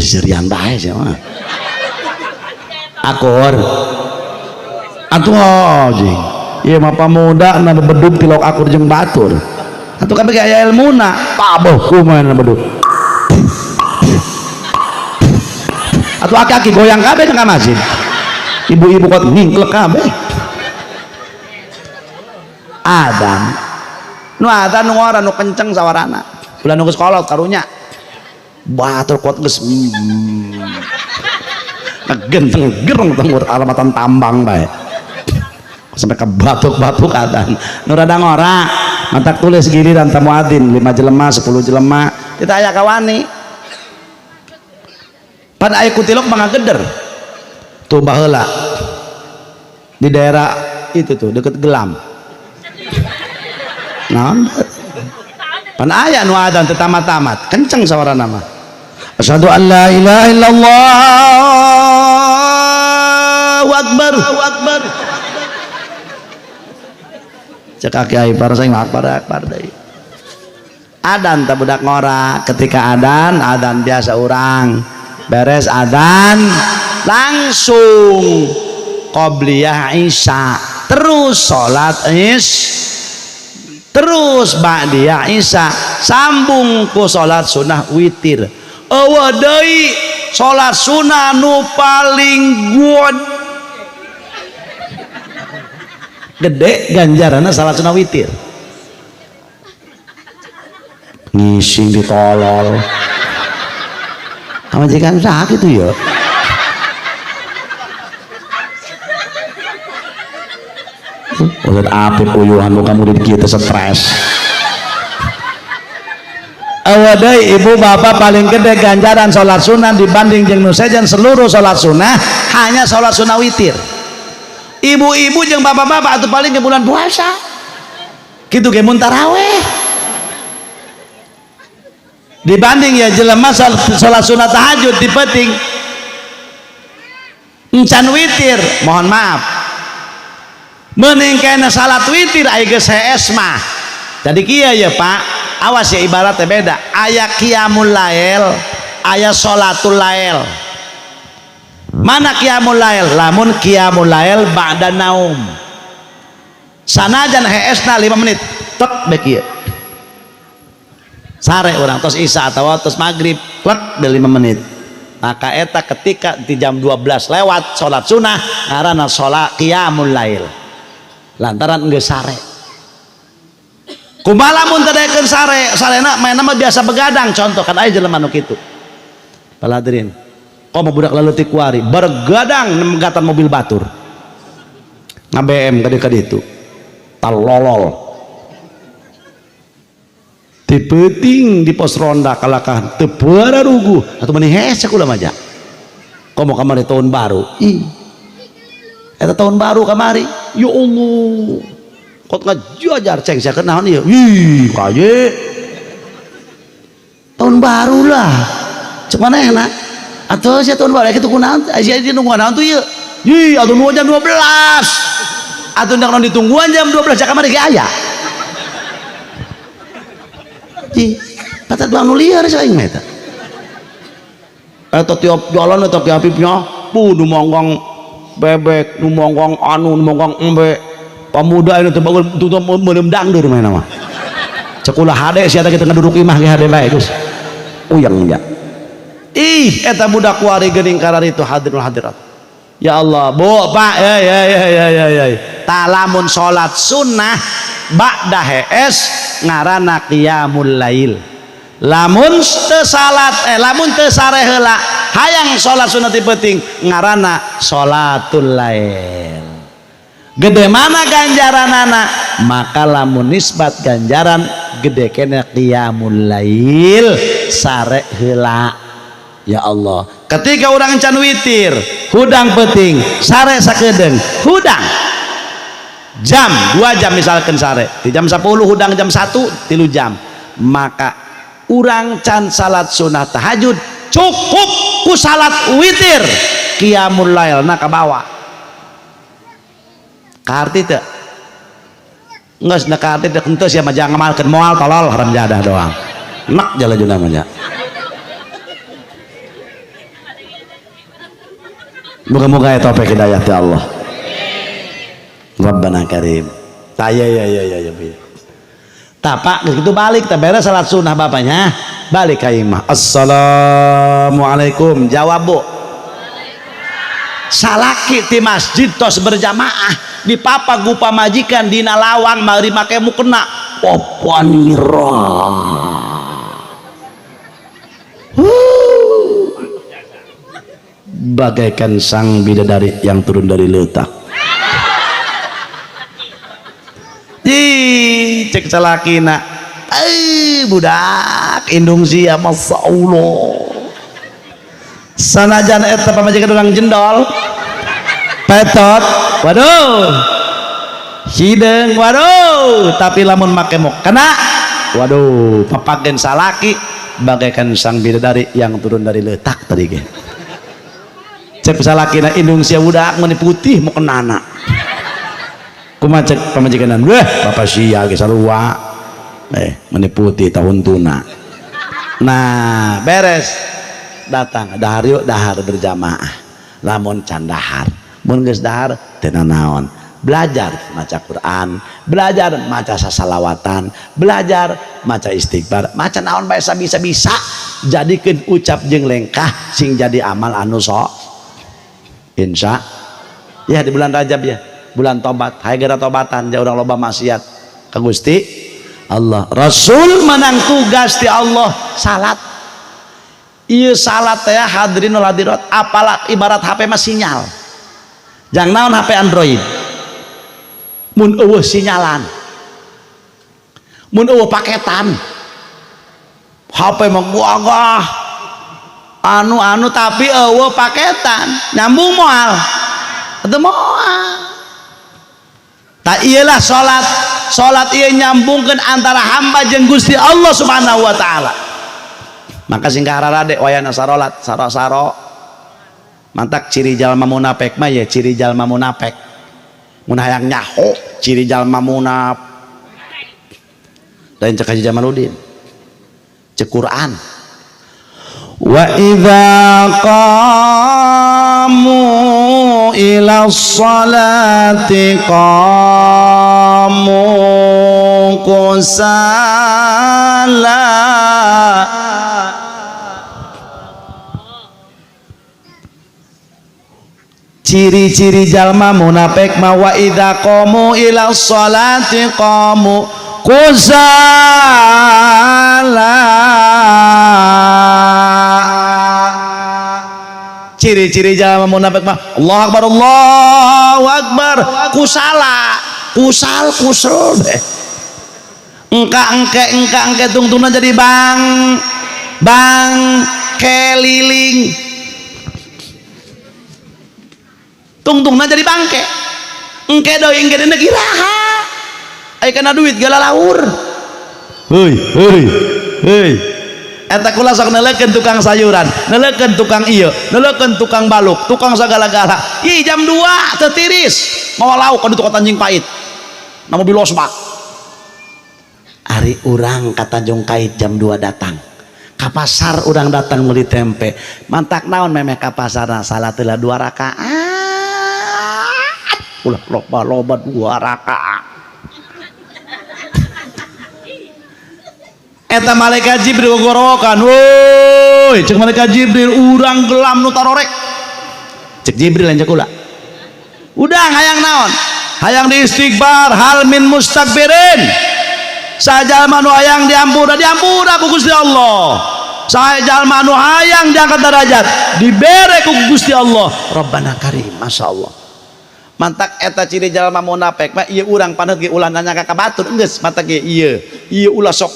Sirian bae sia mah. Akur. Atuh jing. Ieu mah pamuda na bedug tilok akur jeung batur. Atuh kabeh aya ilmuna, tabuh kumaha na bedug. Atuh aki-aki goyang kabeh ka masjid. Ibu-ibu kot ningklek kabeh. Adan. Nu adan nu ngora nu kenceng sawarana. Ulah nu geus kolot karunya. Batur kot geus ngegenteng gereng tenggur alamatan tambang bae. Sampai ke batuk-batuk adan. Nu rada ngora, matak tulis giliran tamu adin 5 jelema, 10 jelema, kita aya kawani. Pan aya kutilok mangageder. Tuh baheula. Di daerah itu tuh deket Gelam. Naon? Pan aya nu adan teu tamat-tamat, kenceng sawarana mah. Asyhadu an la ilaha illallah akbar akbar. Cek kiai para sing akbar akbar deui. Adan teh budak ngora, ketika adan, adan biasa urang. Beres adan langsung qobliyah isya, terus salat is, terus ba'diyah isya, sambung ku salat sunah witir. Eueuh deui salat sunah nu paling gede ganjaranna salat sunah witir. Ngising ditolol. Pamajikan sakit tuh ya. Ustaz Apip uyuhan muka murid kita stres. Awadai ibu bapak paling gede ganjaran sholat sunnah dibanding jeung nu sejen seluruh sholat sunnah hanya sholat sunnah witir. Ibu-ibu jeung bapak-bapak atau paling ke bulan puasa gitu ge mun taraweh. Dibanding ya jelema sholat sunnah tahajud di peuting encan witir, mohon maaf mending kena salat witir aya geus hees mah. Jadi kieu ya Pak, awas ya ibaratnya beda, aya qiyamul lail, aya sholatul lail. Mana qiyamul lail? Lamun qiyamul lail ba'da naum, sanajan heesna 5 menit tek bae kieu sare urang tos isya atau tos maghrib plek 5 menit. Maka eta ketika di jam 12 lewat salat sunah ngaranna salat qiyamul lail lantaran geus sare. Kumaha lamun teu daekeun sare, sarena mainna mah biasa begadang, contoh kan aya jelema nu kitu. Paladirin komo budak laleutik kuari bergadang nemegatan mobil batur ngabm ka ditu talolol di peuting di pos ronda kalakah teu ruguh atuh meni hese kula mah ja. Komo kamari tahun baru, ih eta tahun baru kamari ya Allah kot ngajajar ceng sia naon ieu, ih kaye tahun baru lah cek manehna atuh sia tahun baru kitu kunaon sia nungguan naon tuh ieu, ih atuh nu jam 12 atuh ndang ditungguan jam 12 ja kamari ge aya. Ji, patah doang nu liar saing mah eta. Eta tiap jalan eta Ki Apipnya, puh nu mongkong bebek, nu mongkong anu, nu mongkong embe. Pemuda ini teu bagus tutup meureum dangdeur mah mah. Cek ulah hade sia teh kitu ngaduduk imah ge hade bae geus. Uyang ja. Ih, eta budak kuari geuning kararitu hadirul hadirat. Ya Allah, Bu, Pak, ya ya ya ya ya ya. Talamun salat sunnah ba'da hees ngaranna qiyamul lail. Lamun teu salat lamun teu sare heula hayang salat sunah ti peuting ngaranna salatul lail. Gede mana ganjaranana? Maka lamun nisbat ganjaran gede kene qiyamul lail sare heula. Ya Allah, ketika urang can witir hudang peuting sare sakedeung hudang jam 2 jam misalkan sare di jam 10 hudang jam 1 3 jam, maka urang can salat sunah tahajud cukup ku salat witir qiyamul lail na kabawa. Kaarti teu geus na kaarti teu henteu sia mah jangan ngamalkeun moal tolol haram jadah doang nek jalajuna mah nya. Moga-moga ya taufik hidayah ti Allah. Rabbana karim. Taya ya ya ya ya. Tapak gitu balik teh beres salat sunnah bapaknya balik ka imah. Assalamualaikum. Jawab bu. Salaki ti masjid tos berjamaah di papa gupa majikan dina lawang mari make mukena poponira. Bagaikan sang bidadari yang turun dari letak. Ih, cek salakina. Eh, budak indung sia masya Allah. Sanajan eta pamajikan urang jendol. Petot, waduh. Hideung, waduh, tapi lamun make mukena, waduh, papagen salaki bagaikan sang bidadari yang turun dari letak tadi ge. Cek salakina indung sia budak meuni putih mukenana. Kumaha cek pamajikan, weh bapak sia ge sarua. Meuni putih tahun tuna. Nah, beres. Datang dahar yuk, dahar berjamaah. Lamun can dahar, mun geus dahar teu nanaon. Belajar maca Quran, belajar maca sasalawatan, belajar maca istighfar, maca naon bae sabisa-bisa, jadikeun ucap jeung lengkah sing jadi amal anu sok. Insya ya di bulan Rajab ya, bulan tobat, hayo geura tobatan ja urang loba maksiat ka Gusti Allah. Rasul menang tugas ti Allah salat. Ieu salat teh hadirin wal hadirat, apalah ibarat HP mah sinyal. Jang naon HP Android? Mun eueuh sinyalan. Mun eueuh paketan. HP mah gagah. Anu-anu tapi eueuh paketan, nyambung moal. Teu moal. Tak iyalah salat. Salat ieu nyambungkeun antara hamba jeung Gusti Allah Subhanahu wa taala. Maka sing kararade wayana sarolat saro-saro. Mantak ciri jalma munafik mah ya ciri jalma munafik. Mun hayang nyaho ciri jalma munafik. Lain cek Haji Jamaluddin. Cek Quran. Wa idza qamu ila sholati qamu kusala. Ciri-ciri jalma munafik ma wa idza qamu ila sholati qamu kusala. Ciri-ciri jalma munafik mah Allahu akbar Allahu akbar kusala kusal kusel deh. Engka engke engka engke tungtungna jadi bang bang keliling. Tungtungna jadi bangke. Engke deui engke deui iraha. Aya kana duit galalaur. Heuy heuy heuy. Eta kula sok neulekeun tukang sayuran, neulekeun tukang ieu, neulekeun tukang baluk, tukang sagala-gala. Ih jam 2 teu tiris, mawa lauk ka ditu ka Tanjung Pait. Na mobil losbak. Ari urang ka Tanjung Kait jam 2 datang. Ka pasar urang datang meuli tempe. Mantak naon memeh ka pasarna salat heula 2 rakaat. Ulah loba-loba 2 rakaat. Eta malaikat Jibril gogorowokan, woi, cek malaikat Jibril urang gelam nu tarorek. Cek Jibril lain cek kula. Udah hayang naon? Hayang di istighfar hal min mustakbirin. Sajalma nu hayang diampura, diampura ku Gusti Allah. Sajalma nu hayang diangkat derajat, dibere ku Gusti Allah. Rabbana karim, masyaallah. Mantak eta ciri jalma munafik mah ieu urang paneut ge ulah nanya ka batur geus mantak ge ieu. Ieu ulah sok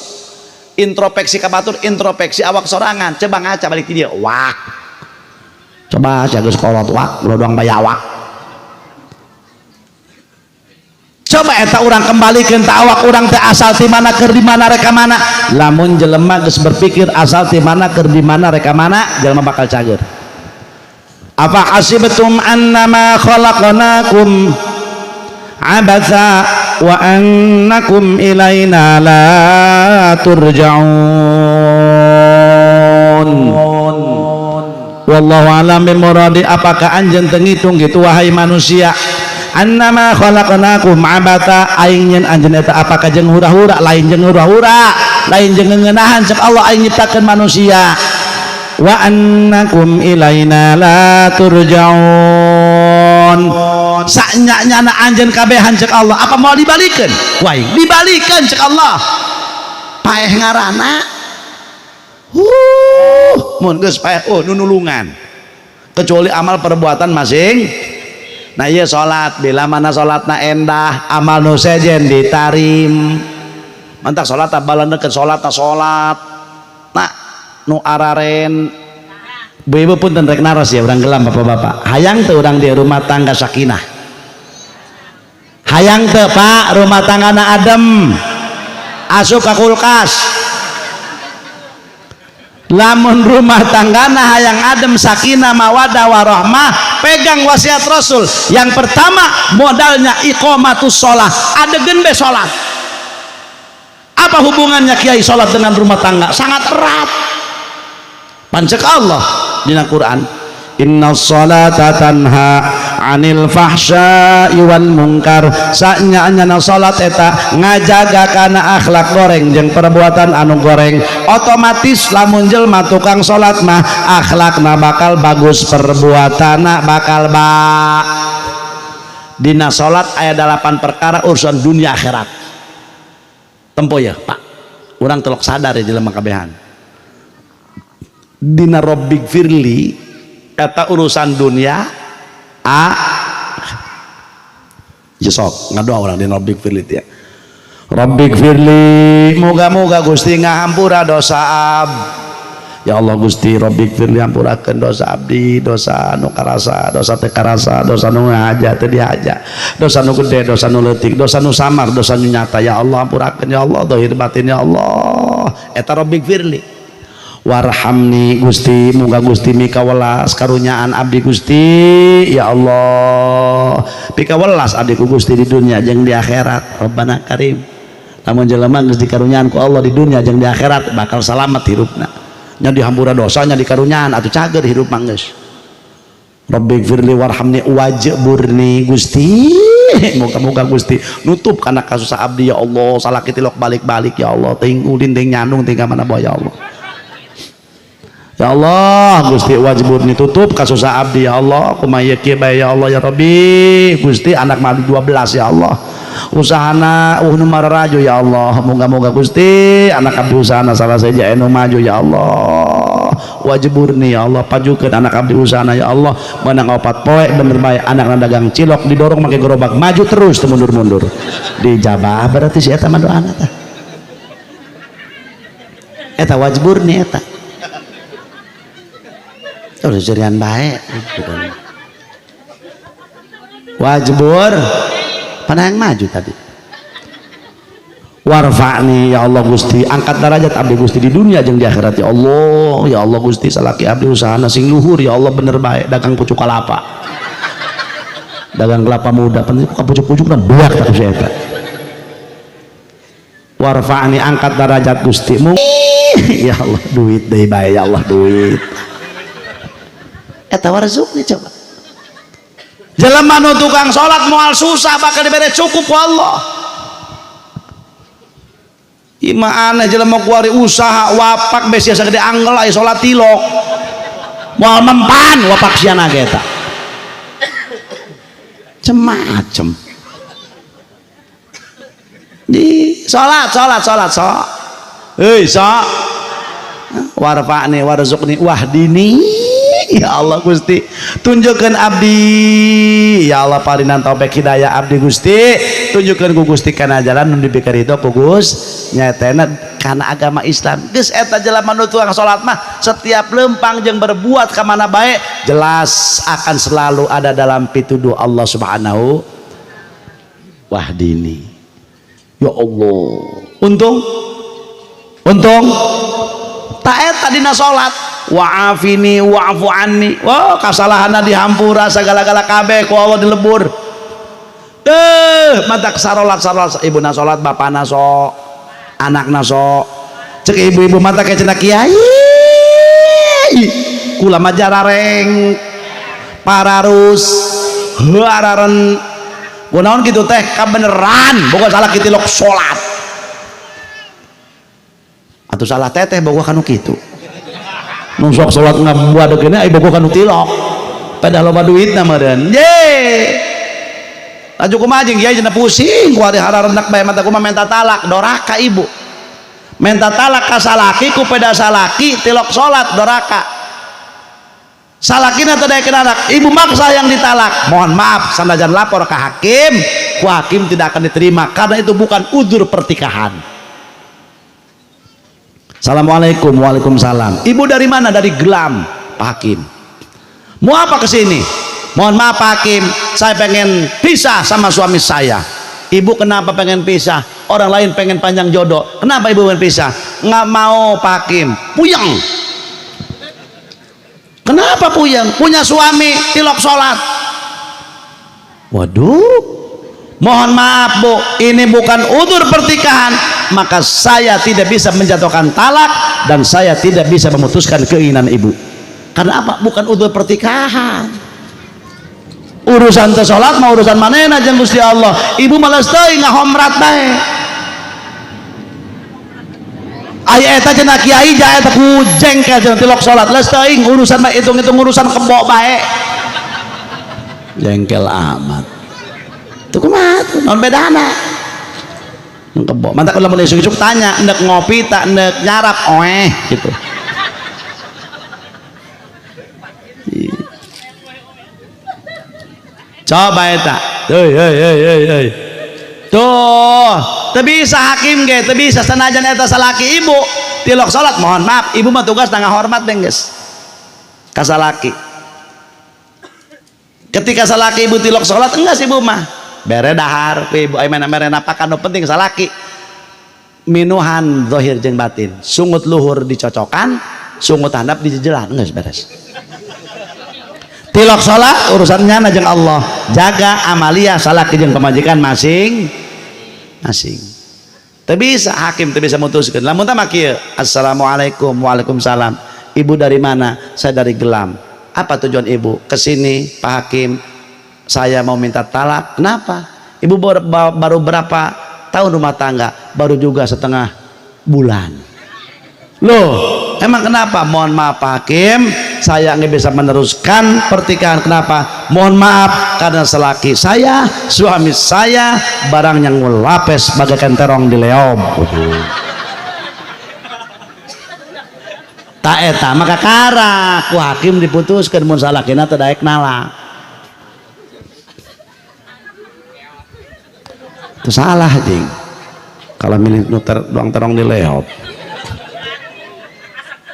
introspeksi ka batur, introspeksi awak sorangan, coba ngaca balik ti dieu. Wah. Coba aja geus kolot wak, lodong bayawak. Coba eta urang kembalikeun ta awak urang teh asal ti mana keur di mana rek ka mana. Lamun jelema geus berpikir asal ti mana keur di mana rek ka mana, jelema bakal cager. Apa hasibtum annama khalaqnakum abatha wa annakum ilaina la turja'un. Wallahu a'lam bimuradi. Apakah anjeun teu ngitung gitu, wahai manusia? Annama khalaqnakum abatha, aing nyen anjeun eta apakah jeung hura-hura? Lain jeung hura-hura, lain jeung ngeunahan, cek Allah, aing nyiptakeun manusia. Wa annakum ilaina la turja'un. Sanya-nyana anjeun kabehan, cek Allah, apa mau dibalikeun? Ku aing dibalikeun, cek Allah. Paeh ngarana, mun geus paeh, oh, nunulungan kecuali amal perbuatan masing. Nah, iya, salat bila mana salatna endah, amal nu sejen ditarim. Mantap salat balan deket salat, salat nah nu araren. Ibu-ibu, pun rek naros ya, urang gelam. Bapak-bapak, hayang teu urang di rumah tangga sakinah? Hayang teu, Pak, rumah tangga na adem? Asup ka kulkas. Lamun rumah tanggana hayang adem, sakinah, mawadah warahmah, pegang wasiat Rasul yang pertama, modalnya iqamatus sholah, adegen be sholat. Apa hubungannya, Kiai, sholat dengan rumah tangga? Sangat erat. Pancek Allah dina Quran, inna sholata tanha anil fahsya'i wal munkar. Sanya-nyana salat eta ngajaga kana akhlak goreng jeung perbuatan anu goreng. Otomatis lamun jelma tukang salat mah akhlakna bakal bagus, perbuatanna bakal ba. Dina salat aya 8 perkara urusan dunia akhirat. Tempo ya, Pak, urang telok sadar ya jelema kabehan. Dina Robbighfirli kata urusan dunia a ya. Sok ngadoa urang dina Robbighfirli ya. Robbighfirli, moga-moga Gusti ngahampura dosa ab. Ya Allah Gusti, Robbighfirli, hampurakeun dosa abdi, dosa nu karasa, dosa teu karasa, dosa nu ngahaja, teu dihaja, dosa nu gede, dosa nu leutik, dosa nu samar, dosa nu nyata. Ya Allah, hampurakeun, ya Allah, zahir batin, ya Allah. Eta Robbighfirli. Warhamni, Gusti, muga Gusti mika welas karunyaan abdi, Gusti. Ya Allah, pika welas abdi ku Gusti di dunia jeung di akhirat. Rabbana Karim. Lamun jelema geus dikarunyaan ku Allah di dunia jeung di akhirat, bakal salamat hirupna nya. Dihampura dosanya, dikarunyaan, atuh cager hirup mah geus. Rabbighfirli warhamni wajburni. Gusti, moga-moga Gusti nutup karena kasus abdi, ya Allah. Salaki tilok balik-balik, ya Allah, ting ulin, ting nyandung, ting mana bae, ya Allah. Ya Allah Gusti, wajburni, tutup kasus abdi, ya Allah. Kumaha kieu bae, ya Allah, ya Rabbi. Gusti, anak mah 12, ya Allah, usahana nu mararaju. Ya Allah, moga-moga Gusti anak abdi usahana salah saja anu maju, ya Allah. Wajburni, ya Allah, pajukeun anak abdi usahana, ya Allah. Menang 4 poe bener bae, anak dagang cilok didorong make gerobak, maju terus, teu mundur-mundur. Dijabah berarti si eta mah doana tah. Eta wajburni eta. Udah cerian baik wajbur pada yang maju tadi. Warfa'ni, ya Allah Gusti, angkat derajat abdi Gusti di dunia jeung di akhirat, ya Allah. Ya Allah Gusti, salaki abdi usahana sing luhur, ya Allah. Bener baik dagang pucuk kelapa, dagang kelapa muda, penting pucuk-pucuk dan buak tak bisa eta. Warfa'ni, angkat derajat Gusti. Ya Allah, duit deui bae, ya Allah, duit eta. Warzuqni. Coba jelema nu tukang salat moal susah, bakal dibere cukup ku Allah. Ima aneh, jelema kuari usaha wapak bes biasa gede anggel, aya salat tilok moal mempan wapak siana ge eta. Cemacem di salat, salat, salat sok. Hei, sok. Warfa'ni warzuqni wahdini. Ya Allah Gusti, tunjukkan abdi, ya Allah, parinan taufik hidayah abdi Gusti. Tunjukkan ku Gusti kana jalan nu dipikir itu ku Gus nyatana kana agama Islam. Geus eta jelema nu tukang salat mah setiap lempang jeung berbuat ka mana bae jelas akan selalu ada dalam pituduh Allah Subhanahu. Wahdini, ya Allah. Untung, untung tak eta dina salat. Wa'afini wa'fu anni. Wah, kasalahanna dihampura segala-gala kabeh ku Allah, dilebur. Eh, matak sarolat, sarolat, ibuna salat, bapana sok, anakna sok. Cek ibu-ibu mata kayak cenah kiai. Kula mah jarareng pararus hararen kunaon kitu teh kabeneran boga salaki tilok salat atuh salah teteh boga kanu kitu nu sok salat ngabuadeg ini ai boga kanu tilok padahal loba duitna meureun ye laju kumaha jeung kiai cenah pusing ku ari hararenak bae mata kumaha menta talak doraka ibu menta talak ka salaki ku peda salaki tilok salat doraka salakina teu daekeun anak ibu maksa yang ditalak mohon maaf sanajan lapor ke hakim ku hakim tidak akan diterima karena itu bukan udzur pertikahan. Assalamualaikum. Waalaikumsalam. Ibu dari mana? Dari Gelam Pak Hakim. Mau apa kesini? Mohon maaf Pak Hakim, saya pengen pisah sama suami saya. Ibu kenapa pengen pisah? Orang lain pengen panjang jodoh, kenapa ibu pengen pisah? Nggak mau Pak Hakim, puyeng. Kenapa puyeng? Punya suami tilok sholat. Waduh, mohon maaf bu, ini bukan udzur pertikahan, maka saya tidak bisa menjatuhkan talak dan saya tidak bisa memutuskan keinginan ibu. Karena apa? Bukan udzur pertikahan. Urusan teu salat mah urusan manehna jeung Gusti Allah. Ibu males teuing ngahomrat bae. Aya eta cenah kiai ja eta ku jengkel cenah tilok salat. Leus teuing urusan mah hitung-hitung urusan kebo bae. Jengkel amat. Tuh kumaha tuh? Naon bedana? Kebo. Mantak lamun isuk-isuk tanya, endek ngopi tak endek nyarap oeh gitu. Coba eta. Hei hei hei hei hei. Tuh, teu bisa hakim ge, teu bisa sanajan eta salaki ibu tilok salat, mohon maaf, ibu mah tugas ngahormat geus. Ka salaki. Ketika salaki ibu tilok salat enggak sih ibu mah. Bere dahar ku ibu, ai mana mere napakan nu penting salaki. Minuhan zahir jeung batin, sungut luhur dicocokan, sungut handap dijejelan, geus beres. Tilok salat urusannya jeung Allah, jaga amalia salaki jeung pamajikan masing masing. Teu bisa hakim teu bisa mutuskeun. Lamun tah mah kieu, assalamualaikum. Waalaikumsalam. Ibu dari mana? Saya dari Gelam. Apa tujuan ibu? Kesini Pak Hakim, saya mau minta talak. Kenapa? Ibu baru berapa tahun rumah tangga? Baru juga setengah bulan. Loh, emang kenapa? Mohon maaf Pak Hakim, saya nggak bisa meneruskan pertikahan. Kenapa? Mohon maaf, karena selaki saya, suami saya, barang yang ngelapes bagaikan terong di leom. Tak eta maka kara ku hakim diputuskan mun salakina teu daek nalak. Itu salah jing. Kalau milih nuter doang terong di leop.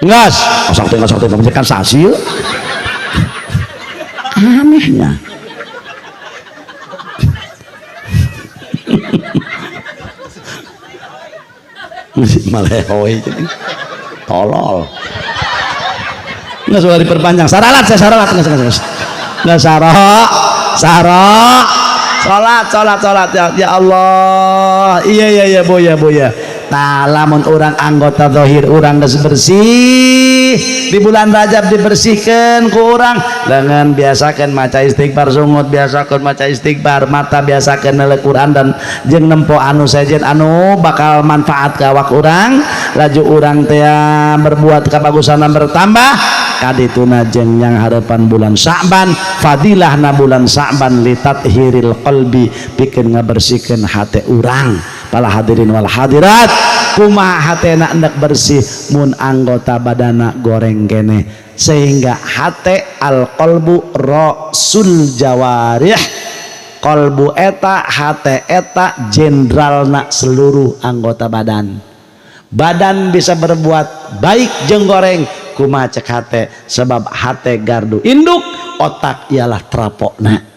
Ngas, osok teh kan sasi yuk. Anehnya. Malehoy jadi tolol. Nggak sudah diperpanjang. Saralat saya saralat nggak. Nggak sarok, sarok. Salat, salat, salat ya, ya Allah. Iya iya iya bu ya bu ya. Nah, lamun orang anggota zahir orang geus bersih di bulan Rajab dibersihkan ku urang dengan biasakan maca istighfar sungut, biasakan maca istighfar mata, biasakan nele Quran dan jeung nempo anu sejen anu bakal manfaat ka awak urang, laju urang teh berbuat kabagusan bertambah kadituna jeung yang harapan bulan Sa'ban fadilahna bulan Sa'ban litathiril qalbi pikeun ngabersihkeun hate urang. Para hadirin wal hadirat, kumaha hatena hendak bersih mun anggota badana goreng kene, sehingga hate al qalbu rasul jawarih, qalbu eta hate eta jenderalna seluruh anggota badan. Badan bisa berbuat baik jeung goreng kumaha cek hate, sebab hate gardu induk, otak ialah trapokna.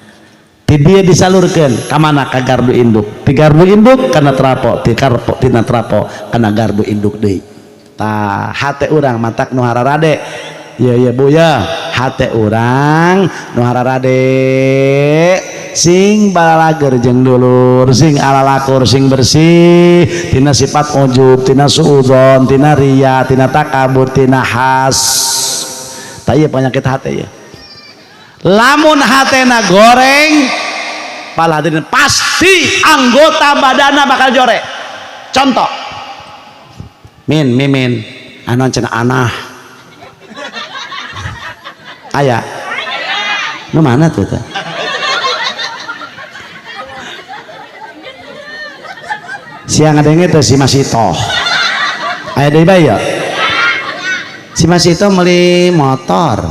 Dia disalurkan kamana ka gardu induk, ti gardu induk kana trapo, ti karpo tina trapo kana gardu induk deui. Tah hate urang matak nu hararade. Ya ya bu ya, hate urang nu hararade sing balalager jeung dulur, sing alalakur, sing bersih tina sifat ujub, tina suudzon, tina riya, tina takabur, tina has. Tah ieu penyakit hate ya. Lamun hatena goreng pala hadirin pasti anggota badana bakal jore. Contoh min mimin anu cenah anah aya nu mana tuh teh siang ngadenge teh si Masito aya deui bae ya si Masito meuli motor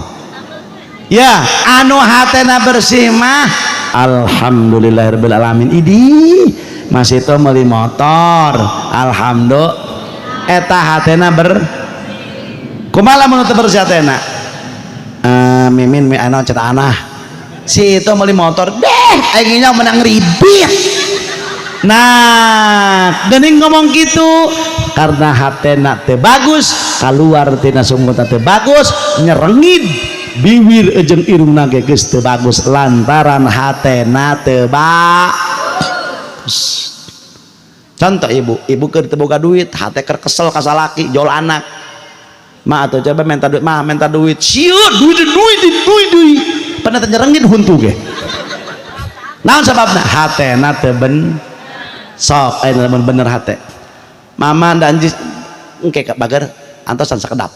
ya anu hatena bersih mah alhamdulillahirabbil alamin idi Masito meuli motor alhamdulillah eta hatena ber kumaha lamun teu bersih hatena mimin mi anu cenah anah si itu meuli motor deh aing menang ribit. Nah geuning ngomong gitu karena hatena teu bagus kaluar tina sungguhna teu bagus nyerengit biwir jeung irungna ge geus teu bagus lantaran hatena teu bagus. Contoh ibu, ibu keur teu boga duit hate keur kesel ka salaki jol anak ma atuh coba minta duit mah minta duit sieun duit duit duit duit pernah teu nyerengit huntu ge naon sababna hatena teu ben sok aya lamun bener hate mama dan jis engke ka bager antosan sakedap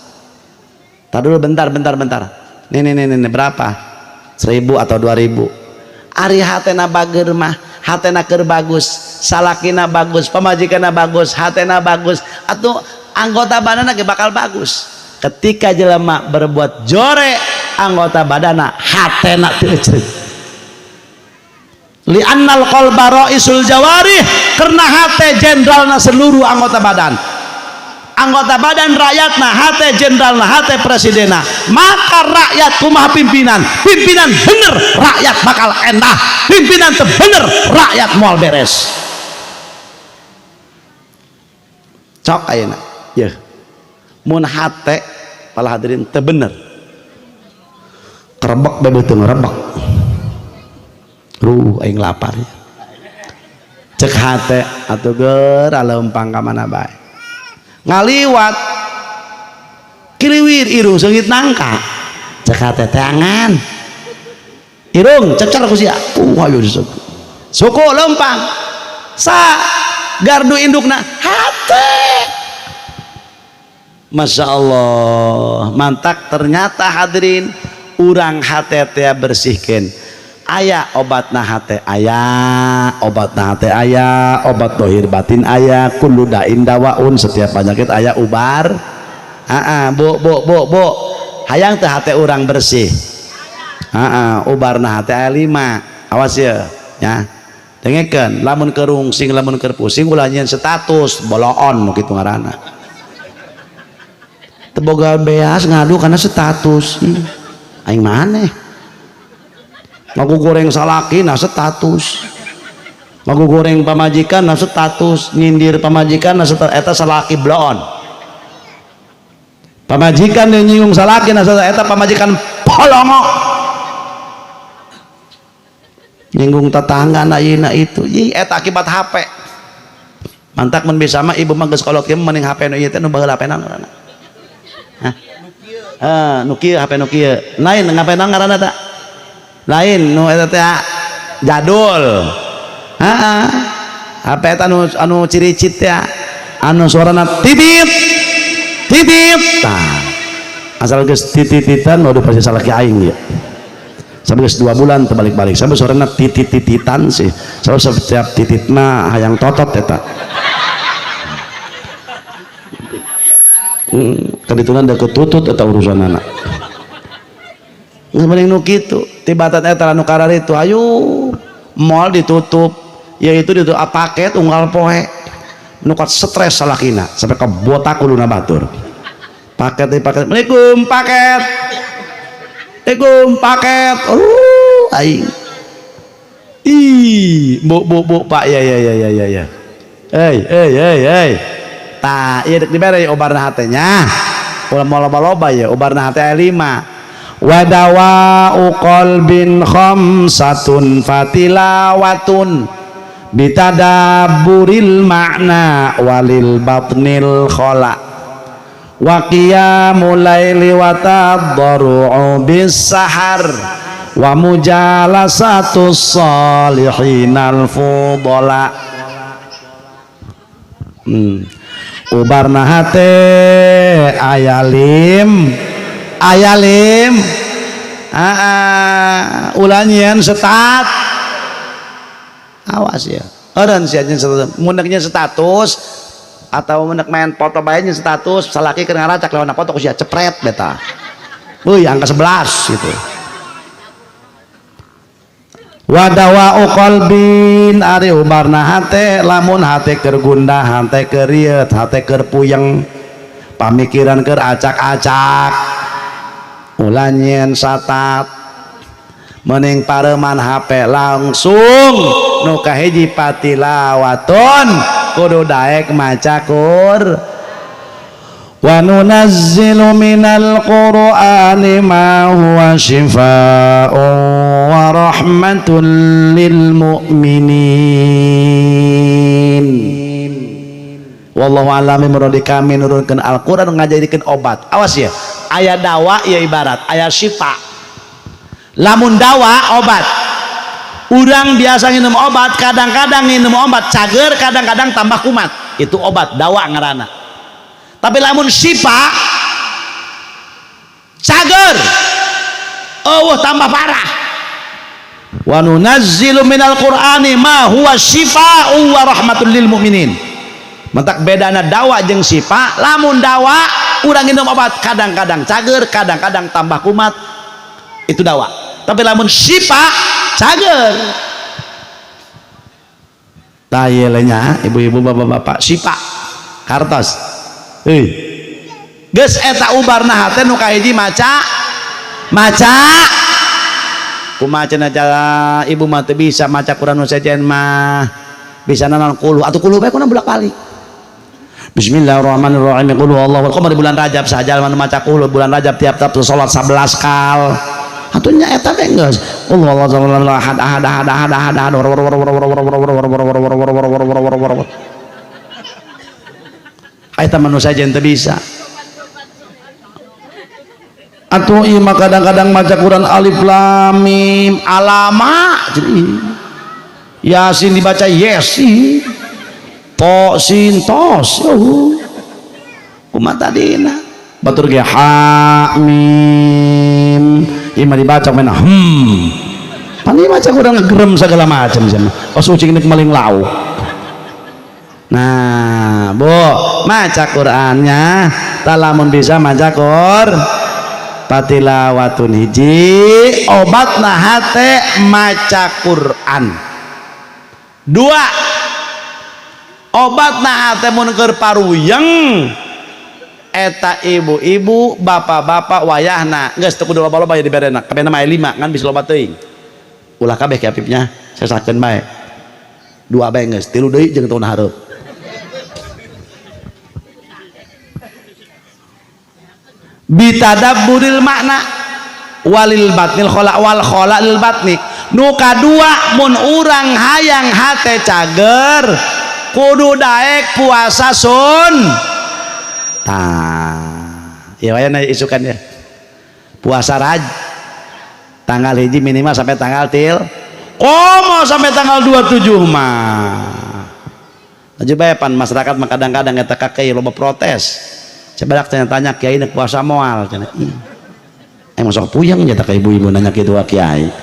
tar dulu bentar bentar bentar nih nih nih nih berapa 1000 atau 2000 ari hatena bager mah hatena keur bagus salakina bagus pamajikanna bagus hatena bagus atau anggota badanna ge bakal bagus. Ketika jelema berbuat jore anggota badana hatena teu ecreut li'annal qalba ra'isul jawarih karena hate jenderalna seluruh anggota badan, anggota badan rakyatna hate jenderalna hate presidenna maka rakyat kumaha pimpinan, pimpinan bener rakyat bakal endah, pimpinan teu bener rakyat moal beres. Cok ayeuna yeuh mun hate pala hadirin teu bener kerebek bae teu ngerebek ruh aing lapar cek hate atuh geur aleumpang ka mana bae ngaliwat kiriwir irung seungit nangka cek hate teangan irung cecer ku sia ayo disebut suku leumpang sa gardu indukna hate. Masya Allah mantak ternyata hadirin urang hate teh bersihkeun aya obatna hate aya obatna hate aya obat dohir batin aya kullu dain dawaun setiap penyakit aya ubar aa bu bu bu bu hayang teh hate urang bersih aa ubarna hate aya 5 awas ya ya dengekeun lamun keur rungsing lamun keur pusing ulah nyieun status boloon nu kitu ngaranna teu boga beas ngadu kana status aing maneh ngaku goreng salaki nah status ngaku goreng pamajikan nah status nyindir pamajikan nah status eta salaki bloon pamajikan yang nyinggung salaki nah status eta pamajikan polongok nyinggung tetangga nah ieu itu ih eta akibat HP mantak mun bisa mah ibu mah geus kolot kieu mending HP nu ieu teh nu baheula HP na ngaranna hah nu kieu HP nu kieu lain HP na ngaranna ta lain nu eta teh jadul heeh HP eta anu anu ciricit teh anu suarana titit titit tah asal geus titititan udah pasti salaki aing ieu sampai geus 2 bulan terbalik-balik sampai suarana titit-tititan sih sabab setiap tititna hayang totot eta kadituna da ketutut eta urusanana geus mending nu kitu tibatan eta anu kararitu ayo mall ditutup yaitu ditutup paket unggal poe nu kuat stres salakina sampai ka botak kuluna batur paket di paket assalamualaikum paket assalamualaikum paket aing ih bu bu bu pak ya ya ya ya ya ya hey hey hey hey tah ieu dek dibere obarna hatenya ulah moal loba-loba ya obarna hate aya 5 wadawa'u qalbin khamsatun fatilawatun bitadabburil makna walil batnil khala Wa qiyamul laili wa tadarru'u bis sahar wa mujalasatus sholihinal fudala. Ubarna hate aya lim, aya lim, ulah nyieun setat. Awas ya, eureun sia nyeun status, mun status atau mun main foto bae nyeun status, salaki keur ngaracak lawan foto ku sia cepret beta. Euy, angka 11 gitu. Wa dawa'u qalbin, ari ubarna hate, lamun hate keur gundah, hate keur rieut, hate keur puyeng, pamikiran keur acak-acak, ulah nyieun satat, mending pareman HP langsung. Nu kahiji patilawatun, kudu daek maca Qur. Wa nunazzilu minal qur'ani ma huwa syifaa'un wa rahmatun lil mu'minin. Wallahu a'lam muradi. Kami nurunkeun Al-Qur'an ngajadikeun obat. Awas ya, aya dawa ya, ibarat aya syifa. Lamun dawa obat, urang biasa nginum obat, kadang-kadang nginum obat cager, kadang-kadang tambah kumat, itu obat dawa ngaranna. Tapi lamun syifa, cager, oh tambah parah. Wa nunazzilu minal qur'ani ma huwa syifaa'un wa rahmatul lil mu'minin. Mentak bedana dawa jeung syifa, lamun dawa urang minum obat kadang-kadang cager, kadang-kadang tambah kumat, itu dawa. Tapi lamun syifa, cager. Tah nya, ibu-ibu, bapak-bapak, syifa kartos. Hei, geus eta ubarna hate. Nu kahiji maca, maca kumaha cenah cara ibu mah teu bisa maca Quran, nu sejen mah bisa naon, kulu atau kulu bae kuna bolak-balik. Bismillahirrahmanirrahim, qul huwallahu. Qamar bulan Rajab saja mana maca kulu bulan Rajab tiap-tiap salat 11 kal atuh nya eta teh geus qul huwallahu ahad ahad ahad ahad ahad ahad. Eta manusia jeung teu bisa atuh. Ieu mah kadang-kadang maca Quran alif lam mim alama, jadi Yasin dibaca yes, to sin tos, kumaha tadina batur ge ha mim, ieu mah dibaca mena pan ieu maca Quran ngegerem segala macam cenah, os ucing nek maling lauk. Nah, Bu, maca Qurannya, lamun bisa maca Qur patilawatun, hiji obatna hate maca Quran. Dua, obatna hate mun keur paruyeng eta, ibu-ibu, bapak-bapak, wayahna geus teu kudu loba-loba ya diberena, kabehna mah lima ngan bisa loba teuing, ulah kabeh ki apipnya sesakeun bae, dua bae geus, tilu deui jeung tahun hareup. Bitadabburil makna walil batnil khola wal khola lil batni. Nu kadua, mun urang hayang hate cager kudu daek puasa sun. Tah ya, wayana isukan ya puasa raj tanggal hiji minimal sampai tanggal til komo sampai tanggal 27 mah aja bae. Pan masyarakat mah kadang-kadang eta kakek loba protes. Coba tanya-tanya kiai nek puasa moal cenah. Eh, masuk puyeng nya ka ibu-ibu nanya kitu ka kiai.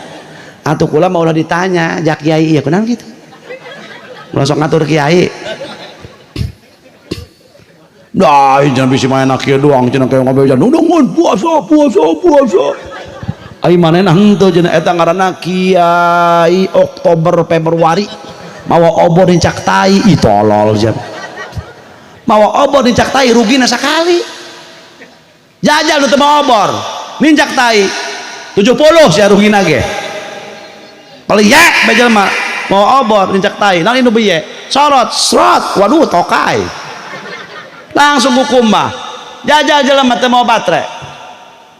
Atuh kula mah ulah ditanya jak kiai ieu kunaon kitu. Ulah sok ngatur kiai. Dah, jangan bisa main kieu doang cenah kayak ngobrol nungun puasa puasa puasa. Ai manehna henteu cenah, eta ngaranna kiai Oktober Februari mawa obor nincak tai. Ih, tolol cenah. Mawa obor nincak tai rugina sakali. Jajal nu teu mawa obor nincak tai 70 sia rugina ge. Peliyek bae jelema mawa obor nincak tai, naon nu bieu sorot serot, waduh tokai langsung kukumbah. Jajal jelema teu mawa batre,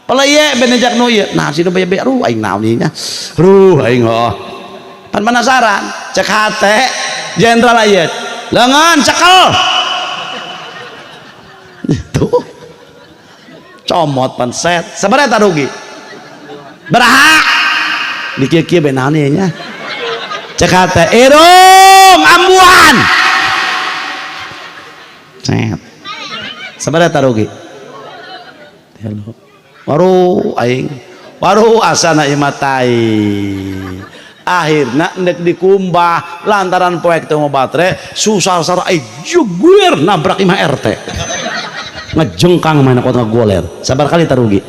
peleyek bae nincak nu ieu, nah si nu bae ruh aing naon ieu nya, ruh aing heuh pan penasaran. Cek hate jenderal ieu leungeun cekel. Tuh. Comot pan set. Sabaraha eta rugi? Beraha. Di kieu-kieu be naon ieu nya? Cek hate irung ambuan. Set. Sabaraha eta rugi? Tilu. Waru aing. Waru asana ieu mah tai. Akhirna endek dikumbah lantaran poek teu batre susah-susah aing jeguer nabrak imah RT. Ngejengkang mana kuat ngegoler. Sabar kali tarugi.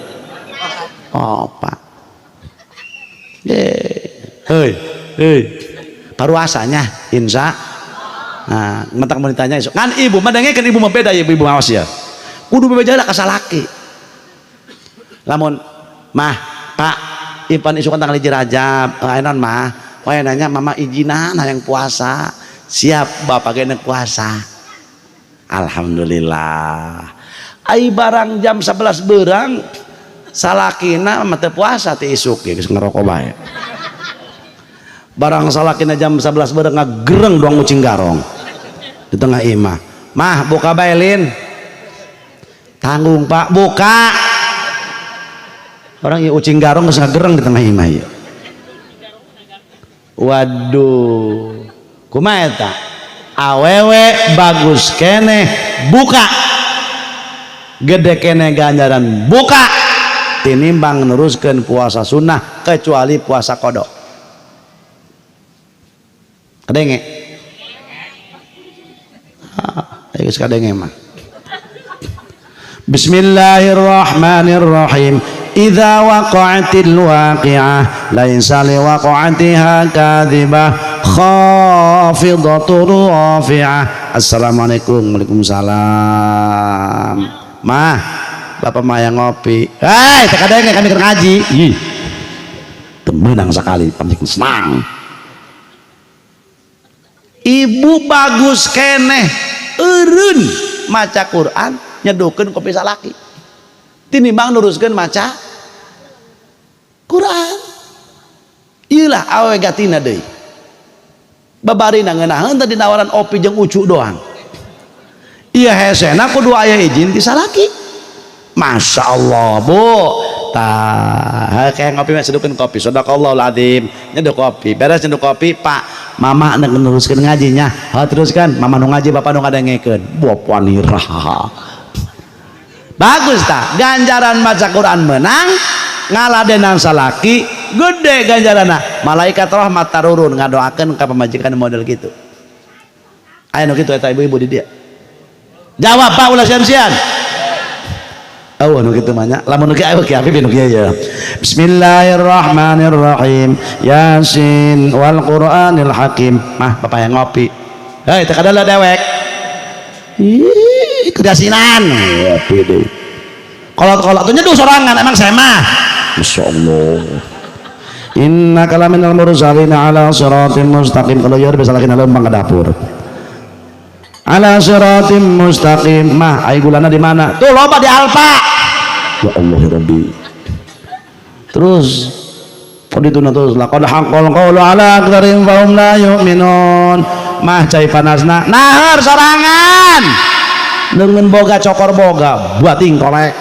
Oh, Pak. Hei, hei. Paruasanya insya. Nah, mentak mau ditanya esok. Kan ibu mah dengekeun ibu mah beda ya ibu awas ya. Kudu bebeja lah ka salaki. Lamun mah, Pak, ipan isukan tanggal 1 Rajab, ayeuna mah, wae nanya mama izinan hayang puasa. Siap bapak ge puasa. Alhamdulillah. Ai barang jam 11 berang salakina mah teu puasa ti isuk ge geus ngerokok bae. Barang salakina jam 11 berang ngagereng doang ucing garong di tengah imah. Mah buka bae lin. Tanggung Pak, buka. Orang ieu ucing garong geus ngagereng di tengah imah ieu. Waduh. Kumaha eta? Awewe bagus keneh buka. Gede kene ganjaran buka tinimbang neruskeun puasa sunnah kecuali puasa qada. Kadenge? Ah, geus kadenge mah. Bismillahirrahmanirrahim. Idza waqa'atil waqi'ah laisa liwaqa'atiha kadzibah khafidatur rafi'ah. Assalamualaikum. Waalaikumsalam. Mah, bapak mah yang ngopi. Hei, tak ada yang kami keur ngaji. Ih. Temenang sekali, penting senang. Ibu bagus keneh eureun maca Quran nyedukeun kopi salaki. Tinimbang nuruskeun maca Quran. Ieu lah awewe gatina deui. Babarina ngeunaheun teh dinawaran opi jeung ucu doang. Iya hesena kudu aya izin ti salaki. Masya Allah bu, tah kayak ngopi mah sedukeun kopi. Sadaqallahul azim. Nyeduh kopi, beres nyeduh kopi, Pak, mama nek neruskeun ngajinya. Ha teruskan, mama nu ngaji bapak nu ngadengekeun. Boponirah. Bagus tah, ganjaran maca Quran menang, ngaladenan salaki, gede ganjaranna. Malaikat rahmat tarurun ngadoakeun ka pamajikan model gitu. Aya nu kitu eta ibu-ibu di dia. Jawab Pak ulah sian-sian. Oh nu kitu mah nya. Lamun nu kieu aya kieu nu kieu ya. Bismillahirrahmanirrahim. Yasin wal Qur'anil Hakim. Mah bapak yang ngopi. Hei teu kadala dewek. Ih, kedasinan. Ngopi deui. Kolot-kolot tuh nyeduh sorangan emang saya mah. Masyaallah. Innaka laminal mursalin ala siratim mustaqim. Kalau yor bisa lagi lempang ke dapur. Ala siratim mustaqim. Mah ai gulana di mana? Tuh loba di Alfa. Ya Allah ya Rabbi. Terus kok dituna terus laqad haqqal qawlu ala aktsarihim fahum la yu'minun. Mah cai panasna nahar sorangan. Leungeun boga cokor boga buating kolek.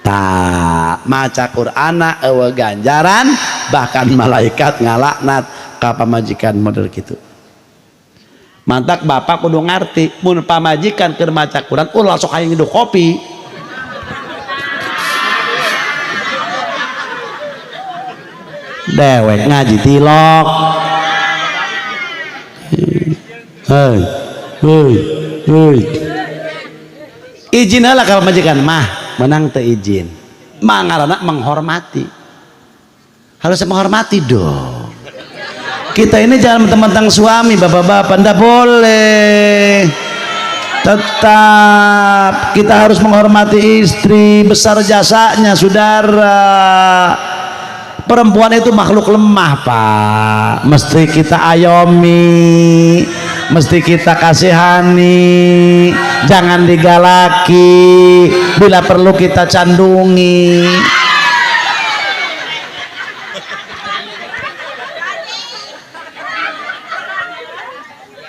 Tah maca Qur'ana eueuh ganjaran bahkan malaikat ngalaknat ka pamajikan model kitu. Mantak bapak kudu ngarti mun pamajikan keur maca Quran ulah sok hayang nyeduh kopi. Dewek ngaji tilok. Hei, hei, hei. Izin heula ka pamajikan mah, menang teu izin. Mangarana menghormati. Harus menghormati dong. Kita ini jangan mentang-mentang suami, bapak-bapak, ndak boleh. Tetap kita harus menghormati istri, besar jasanya, saudara. Perempuan itu makhluk lemah, Pak. Mesti kita ayomi, mesti kita kasihani, jangan digalaki, bila perlu kita candungi.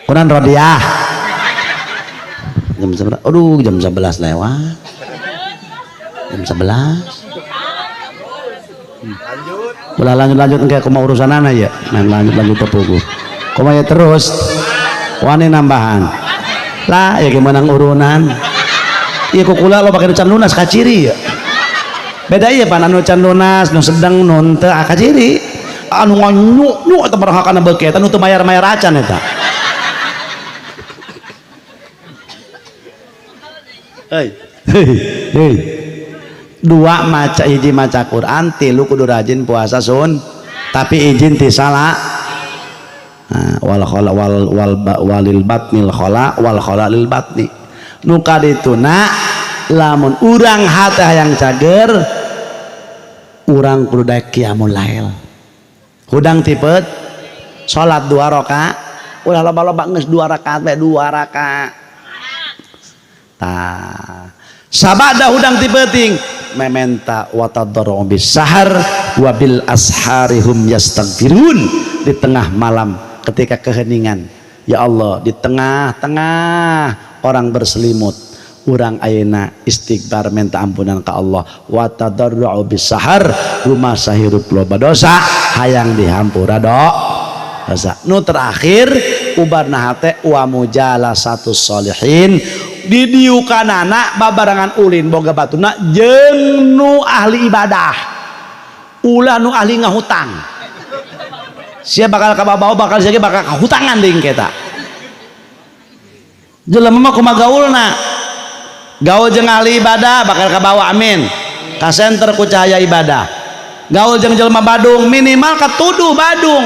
Quran Rodiah jam 11, aduh jam 11 lewat. Jam 11. Ulah lanjut-lanjut engke kumaha urusanana ya. Main lanjut-lanjut tepuku. Kumaha ya terus wani nambahan. Lah ya gimana urunan. Ieu kukula lo pake can lunas kaciri ya. Beda ieu pan anu can lunas nu sedang nu henteu kaciri. Anu nganyuk-nyuk eta barang hakana beuki eta nu teu mayar-mayar acan eta. Hei, hei. Dua maca hiji maca Quran, tilu kudu rajin puasa sun, tapi izin ti salah. Nah, wal khala wal wal walil batnil khala wal khala lil batni. Nu kadituna lamun urang hate hayang cager, urang kudu daek qiyamul lail. Hudang tipet salat 2 rakaat, ulah loba-loba geus 2 rakaat bae 2 rakaat. Tah, sabada hudang ti peuting mementa wa tadarru bis sahar wa bil ashari hum yastaghfirun. Di tengah malam ketika keheningan, ya Allah, di tengah-tengah orang berselimut, urang ayeuna istighfar minta ampunan ka Allah. Wa tadarru bis sahar, rumasa hirup loba dosa hayang dihampura dosa. Nu terakhir ubarna hate wa mujalasatus sholihin, didiukanana babarengan ulin boga batuna jeung nu ahli ibadah, ulah nu ahli ngahutang. Sia bakal kababawa bakal sia bakal kahutangan deui kita. Jelema mah kumaha gaulna, gaul jeung ahli ibadah bakal kabawa, amin, ka senter ku cahaya ibadah. Gaul jeung jelema Badung minimal katuduh Badung,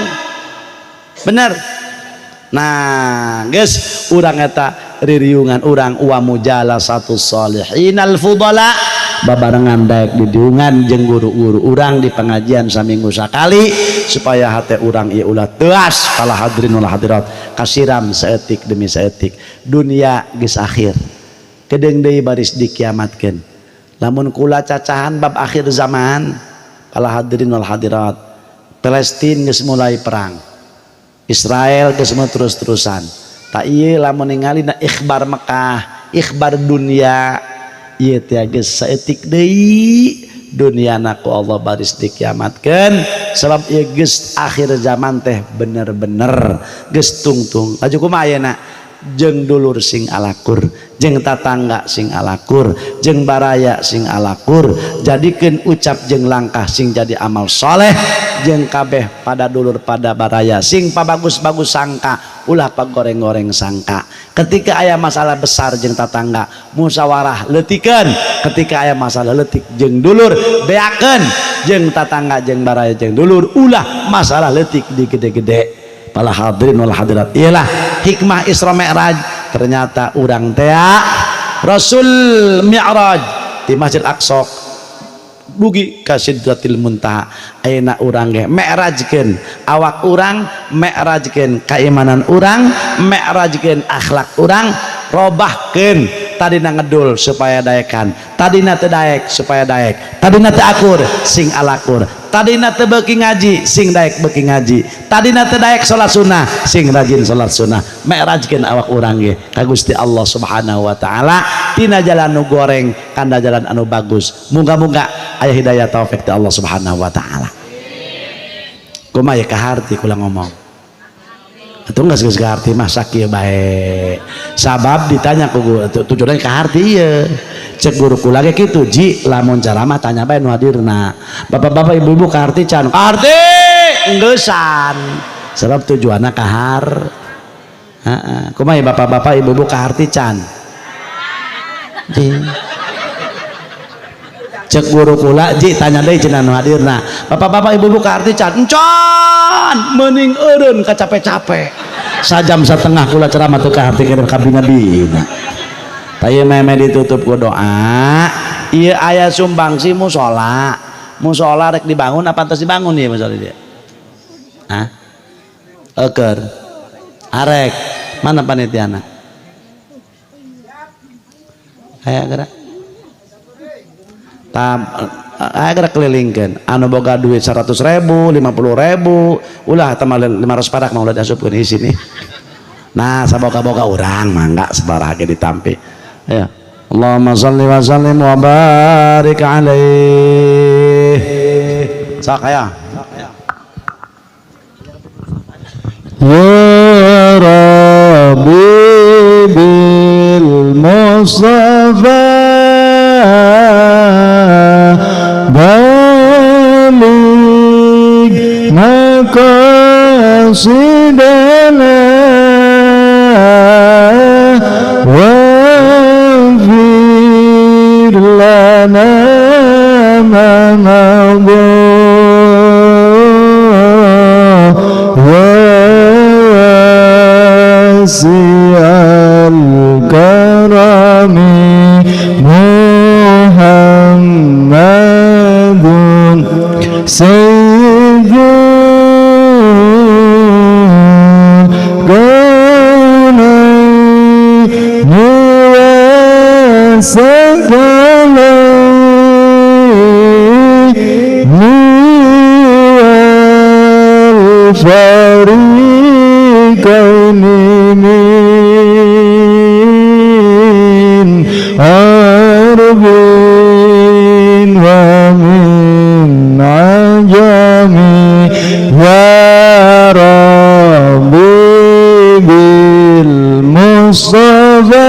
bener. Nah geus urang eta ririungan urang wa mujalasatus sholihinal fudala, babarengan daek didiungan jeung guru-guru urang di pengajian saminggu sakali supaya hate urang ieu ulah teuas. Pala hadirin wal hadirat, kasiram saeutik demi saeutik, dunia geus akhir, kedeung deui baris dikiamatkeun. Lamun kula cacahan bab akhir zaman, pala hadirin wal hadirat, Palestina geus mulai perang, Israel geus mulai terus-terusan. Tak ieu lamun ningali na ikhbar Mekah, ikhbar dunia, ieu teh geus saeutik deui dunyana ku Allah baris dikiamatkeun. Sebab ieu geus akhir zaman teh bener-bener geus tungtung. Laju kumaha ayeuna? Jeung dulur sing alakur, jeung tatangga sing alakur, jeung baraya sing alakur, jadikeun ucap jeung langkah sing jadi amal soleh, jeung kabeh pada dulur pada baraya sing pabagus-bagus sangka, ulah pagoreng-goreng sangka. Ketika aya masalah besar jeung tatangga musyawarah leutikeun, ketika aya masalah leutik jeung dulur beakeun, jeung tatangga jeung baraya jeung dulur ulah masalah leutik di gede-gede. Pala hadirin wal hadirat, iyalah hikmah Isra Mi'raj. Ternyata urang tea Rasul Mi'raj di Masjid Aqsa dugi ka Sidratil Muntaha. Ayeuna urang ge mi'rajkeun awak urang, mi'rajkeun keimanan urang, mi'rajkeun akhlak urang, robahkeun tadina ngedul supaya daekan, tadina teu daek supaya daek, tadina teu akur sing alakur, tadina teu beuki ngaji sing daek beuki ngaji, tadina teu daek salat sunnah sing rajin salat sunnah. Mi'rajkeun awak urang ge ka Gusti Allah Subhanahu wa taala tina jalan nu goreng kana jalan anu bagus. Muga-muga aya hidayah taufik ti Allah Subhanahu wa taala. Kumaha ya kaharti kula ngomong? Atuh geus geus kaharti mah sakieu bae. Sabab ditanya ku guru, tujuanna kaharti ieu. Cek guru kula ge kitu, ji lamun ceramah tanya bae nu hadirna. Bapak-bapak ibu-ibu kaharti can? Kaharti engeusan. Sebab tujuanna kahar. Heeh. Kumaha ya bapak-bapak ibu-ibu kaharti can? Ji. Cek guru kula ji tanya deui cenah nu hadirna. Bapak-bapak ibu-ibu kaharti can? Encan, meuning eureun kacape-cape. Sajam setengah kula ceramah teu kaharti kana kabina-bina. Tah ieu meme ditutup ku doa. Ieu aya sumbangsi musola. Musola rek dibangun apa entos dibangun ieu musola dia? Hah? Eukeur. Arek. Mana panitiana? Aya gerak. Tam, aya gerak kelilingkeun. Anu boga duit 100.000, 50.000, ulah tambah 500 perak mah ulah diasupkeun di sini. Nah, saboga-boga urang mangga sabaraha ge ditampi. Ayo. Allahumma salli wa sallim wa barik alaihi. Sak ya. Ya Rabbi bil Mustafa baligh maqasidana waghfir lana ma madha wasi'al karami Muhammadun sayyidul kaunaini was-sakalaini wal-fariqaini min arbin wa min ajami. Ya Rabbi bil Mustafa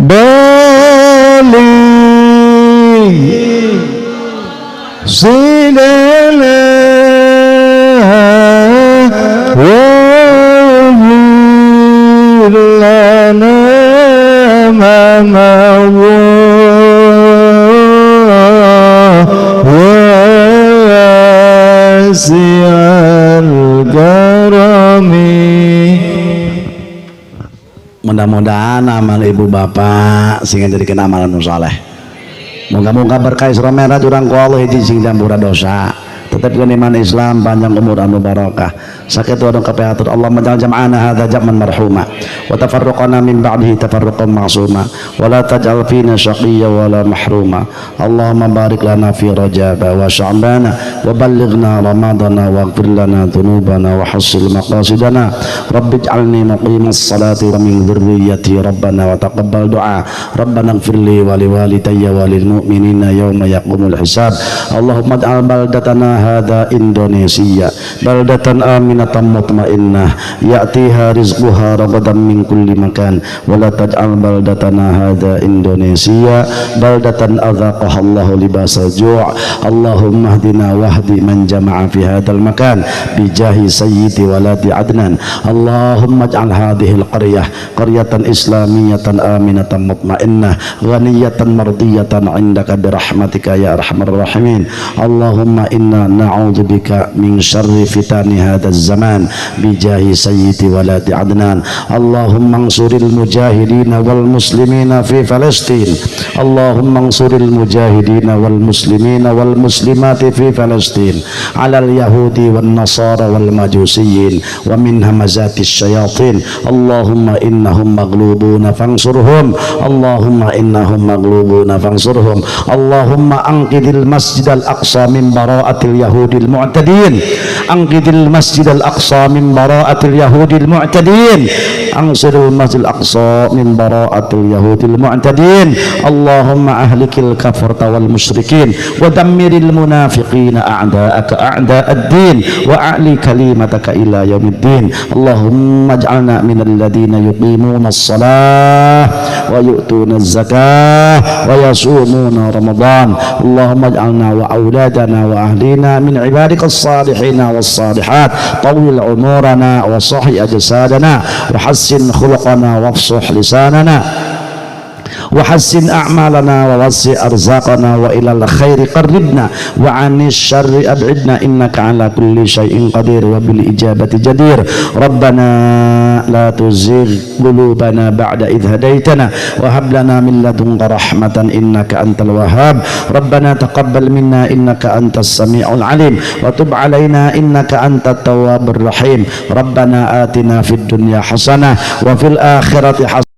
baligh sidana waghfir lana ma madha wasi'al karami. Mudah-mudahan amal ibu bapak sehingga jadi kena amalan soleh. Moga-moga berkah Isra Mi'raj urang ku Allah hiji sing jampura dosa. Tetep iman Islam panjang umur anu barokah. Sakitu anu kapihatur Allah majal jam'ana hadza jam'an marhuma wa tafarruqana min ba'dihi tafarruqan ma'suma wa la taj'al fina syaqiyya wa la mahruma. Allahumma barik lana fi Rajab wa Sya'bana wa ballighna Ramadana waghfir lana dzunubana wa hassil maqasidana. Rabbi ij'alni muqimas salati wa min dzurriyyati rabbana wa taqabbal du'a. Rabbana ighfir li wa liwalidayya wa lil mu'minina yawma yaqumul hisab. Allahumma ij'al baldatana hadza Indonesia baldatan aminatan mutmainnah ya'tiha rizquha ragadan min kulli makan wa la taj'al baldatana hadza Indonesia baldatan adzaqaha Allahu libasal ju'. Allahumma hdina wahdi man jama'a fi hadzal makan bijahi sayyidi waladi Adnan. Allahumma ij'al hadhil qaryah qaryatan islamiyatan aminatan mutmainnah ghaniyatan mardiyatan 'indaka birahmatika ya arhamar rahimin. Allahumma inna na'udzubika min syarri fitani hadzal zaman bijahi sayyidi waladi Adnan. Allahumma ansuril mujahidina wal muslimina fi Palestin. Allahumma ansuril mujahidina wal muslimina wal muslimati fi Palestin alal yahudi wan nasara wal majusiyin wa min hamazatis syayatin. Allahumma innahum maghlubuna fansurhum. Allahumma innahum maghlubuna fansurhum. Allahumma anqidhil masjidal aqsa min bara'atil yahudil mu'tadin. Anqidhil masjidal aqsa min bara'atil yahudil mu'tadin. Ansiril masjidil aqsa min bara'atil yahudil mu'tadin. Allahumma ahlikil kafarta wal musyrikin wa dammiril munafiqina a'da'aka a'da'ad din wa a'li kalimataka ila yaumiddin. Allahumma ij'alna minal ladina yuqimuna as-salah wa yu'tuna az-zakah wa yasumuna ramadan. Allahumma ij'alna wa auladana wa ahlina min ibadika as-salihina was-salihat. Tawil umurana wa sahih ajsadana wa hassin khuluqana wafsuh lisanana wa hassin a'malana wa wasi' arzaqana wa ilal khairi qarribna wa 'anis syarri ab'idna innaka 'ala kulli syai'in qadir wa bil ijabati jadir. Rabbana la tuzigh qulubana ba'da idh hadaitana wa hab lana min ladunka rahmatan innaka antal wahhab. Rabbana taqabbal minna innaka antas samiul alim wa tub 'alaina innaka antat tawwabur rahim. Rabbana atina fid dunya hasanah wa fil akhirati hasanah.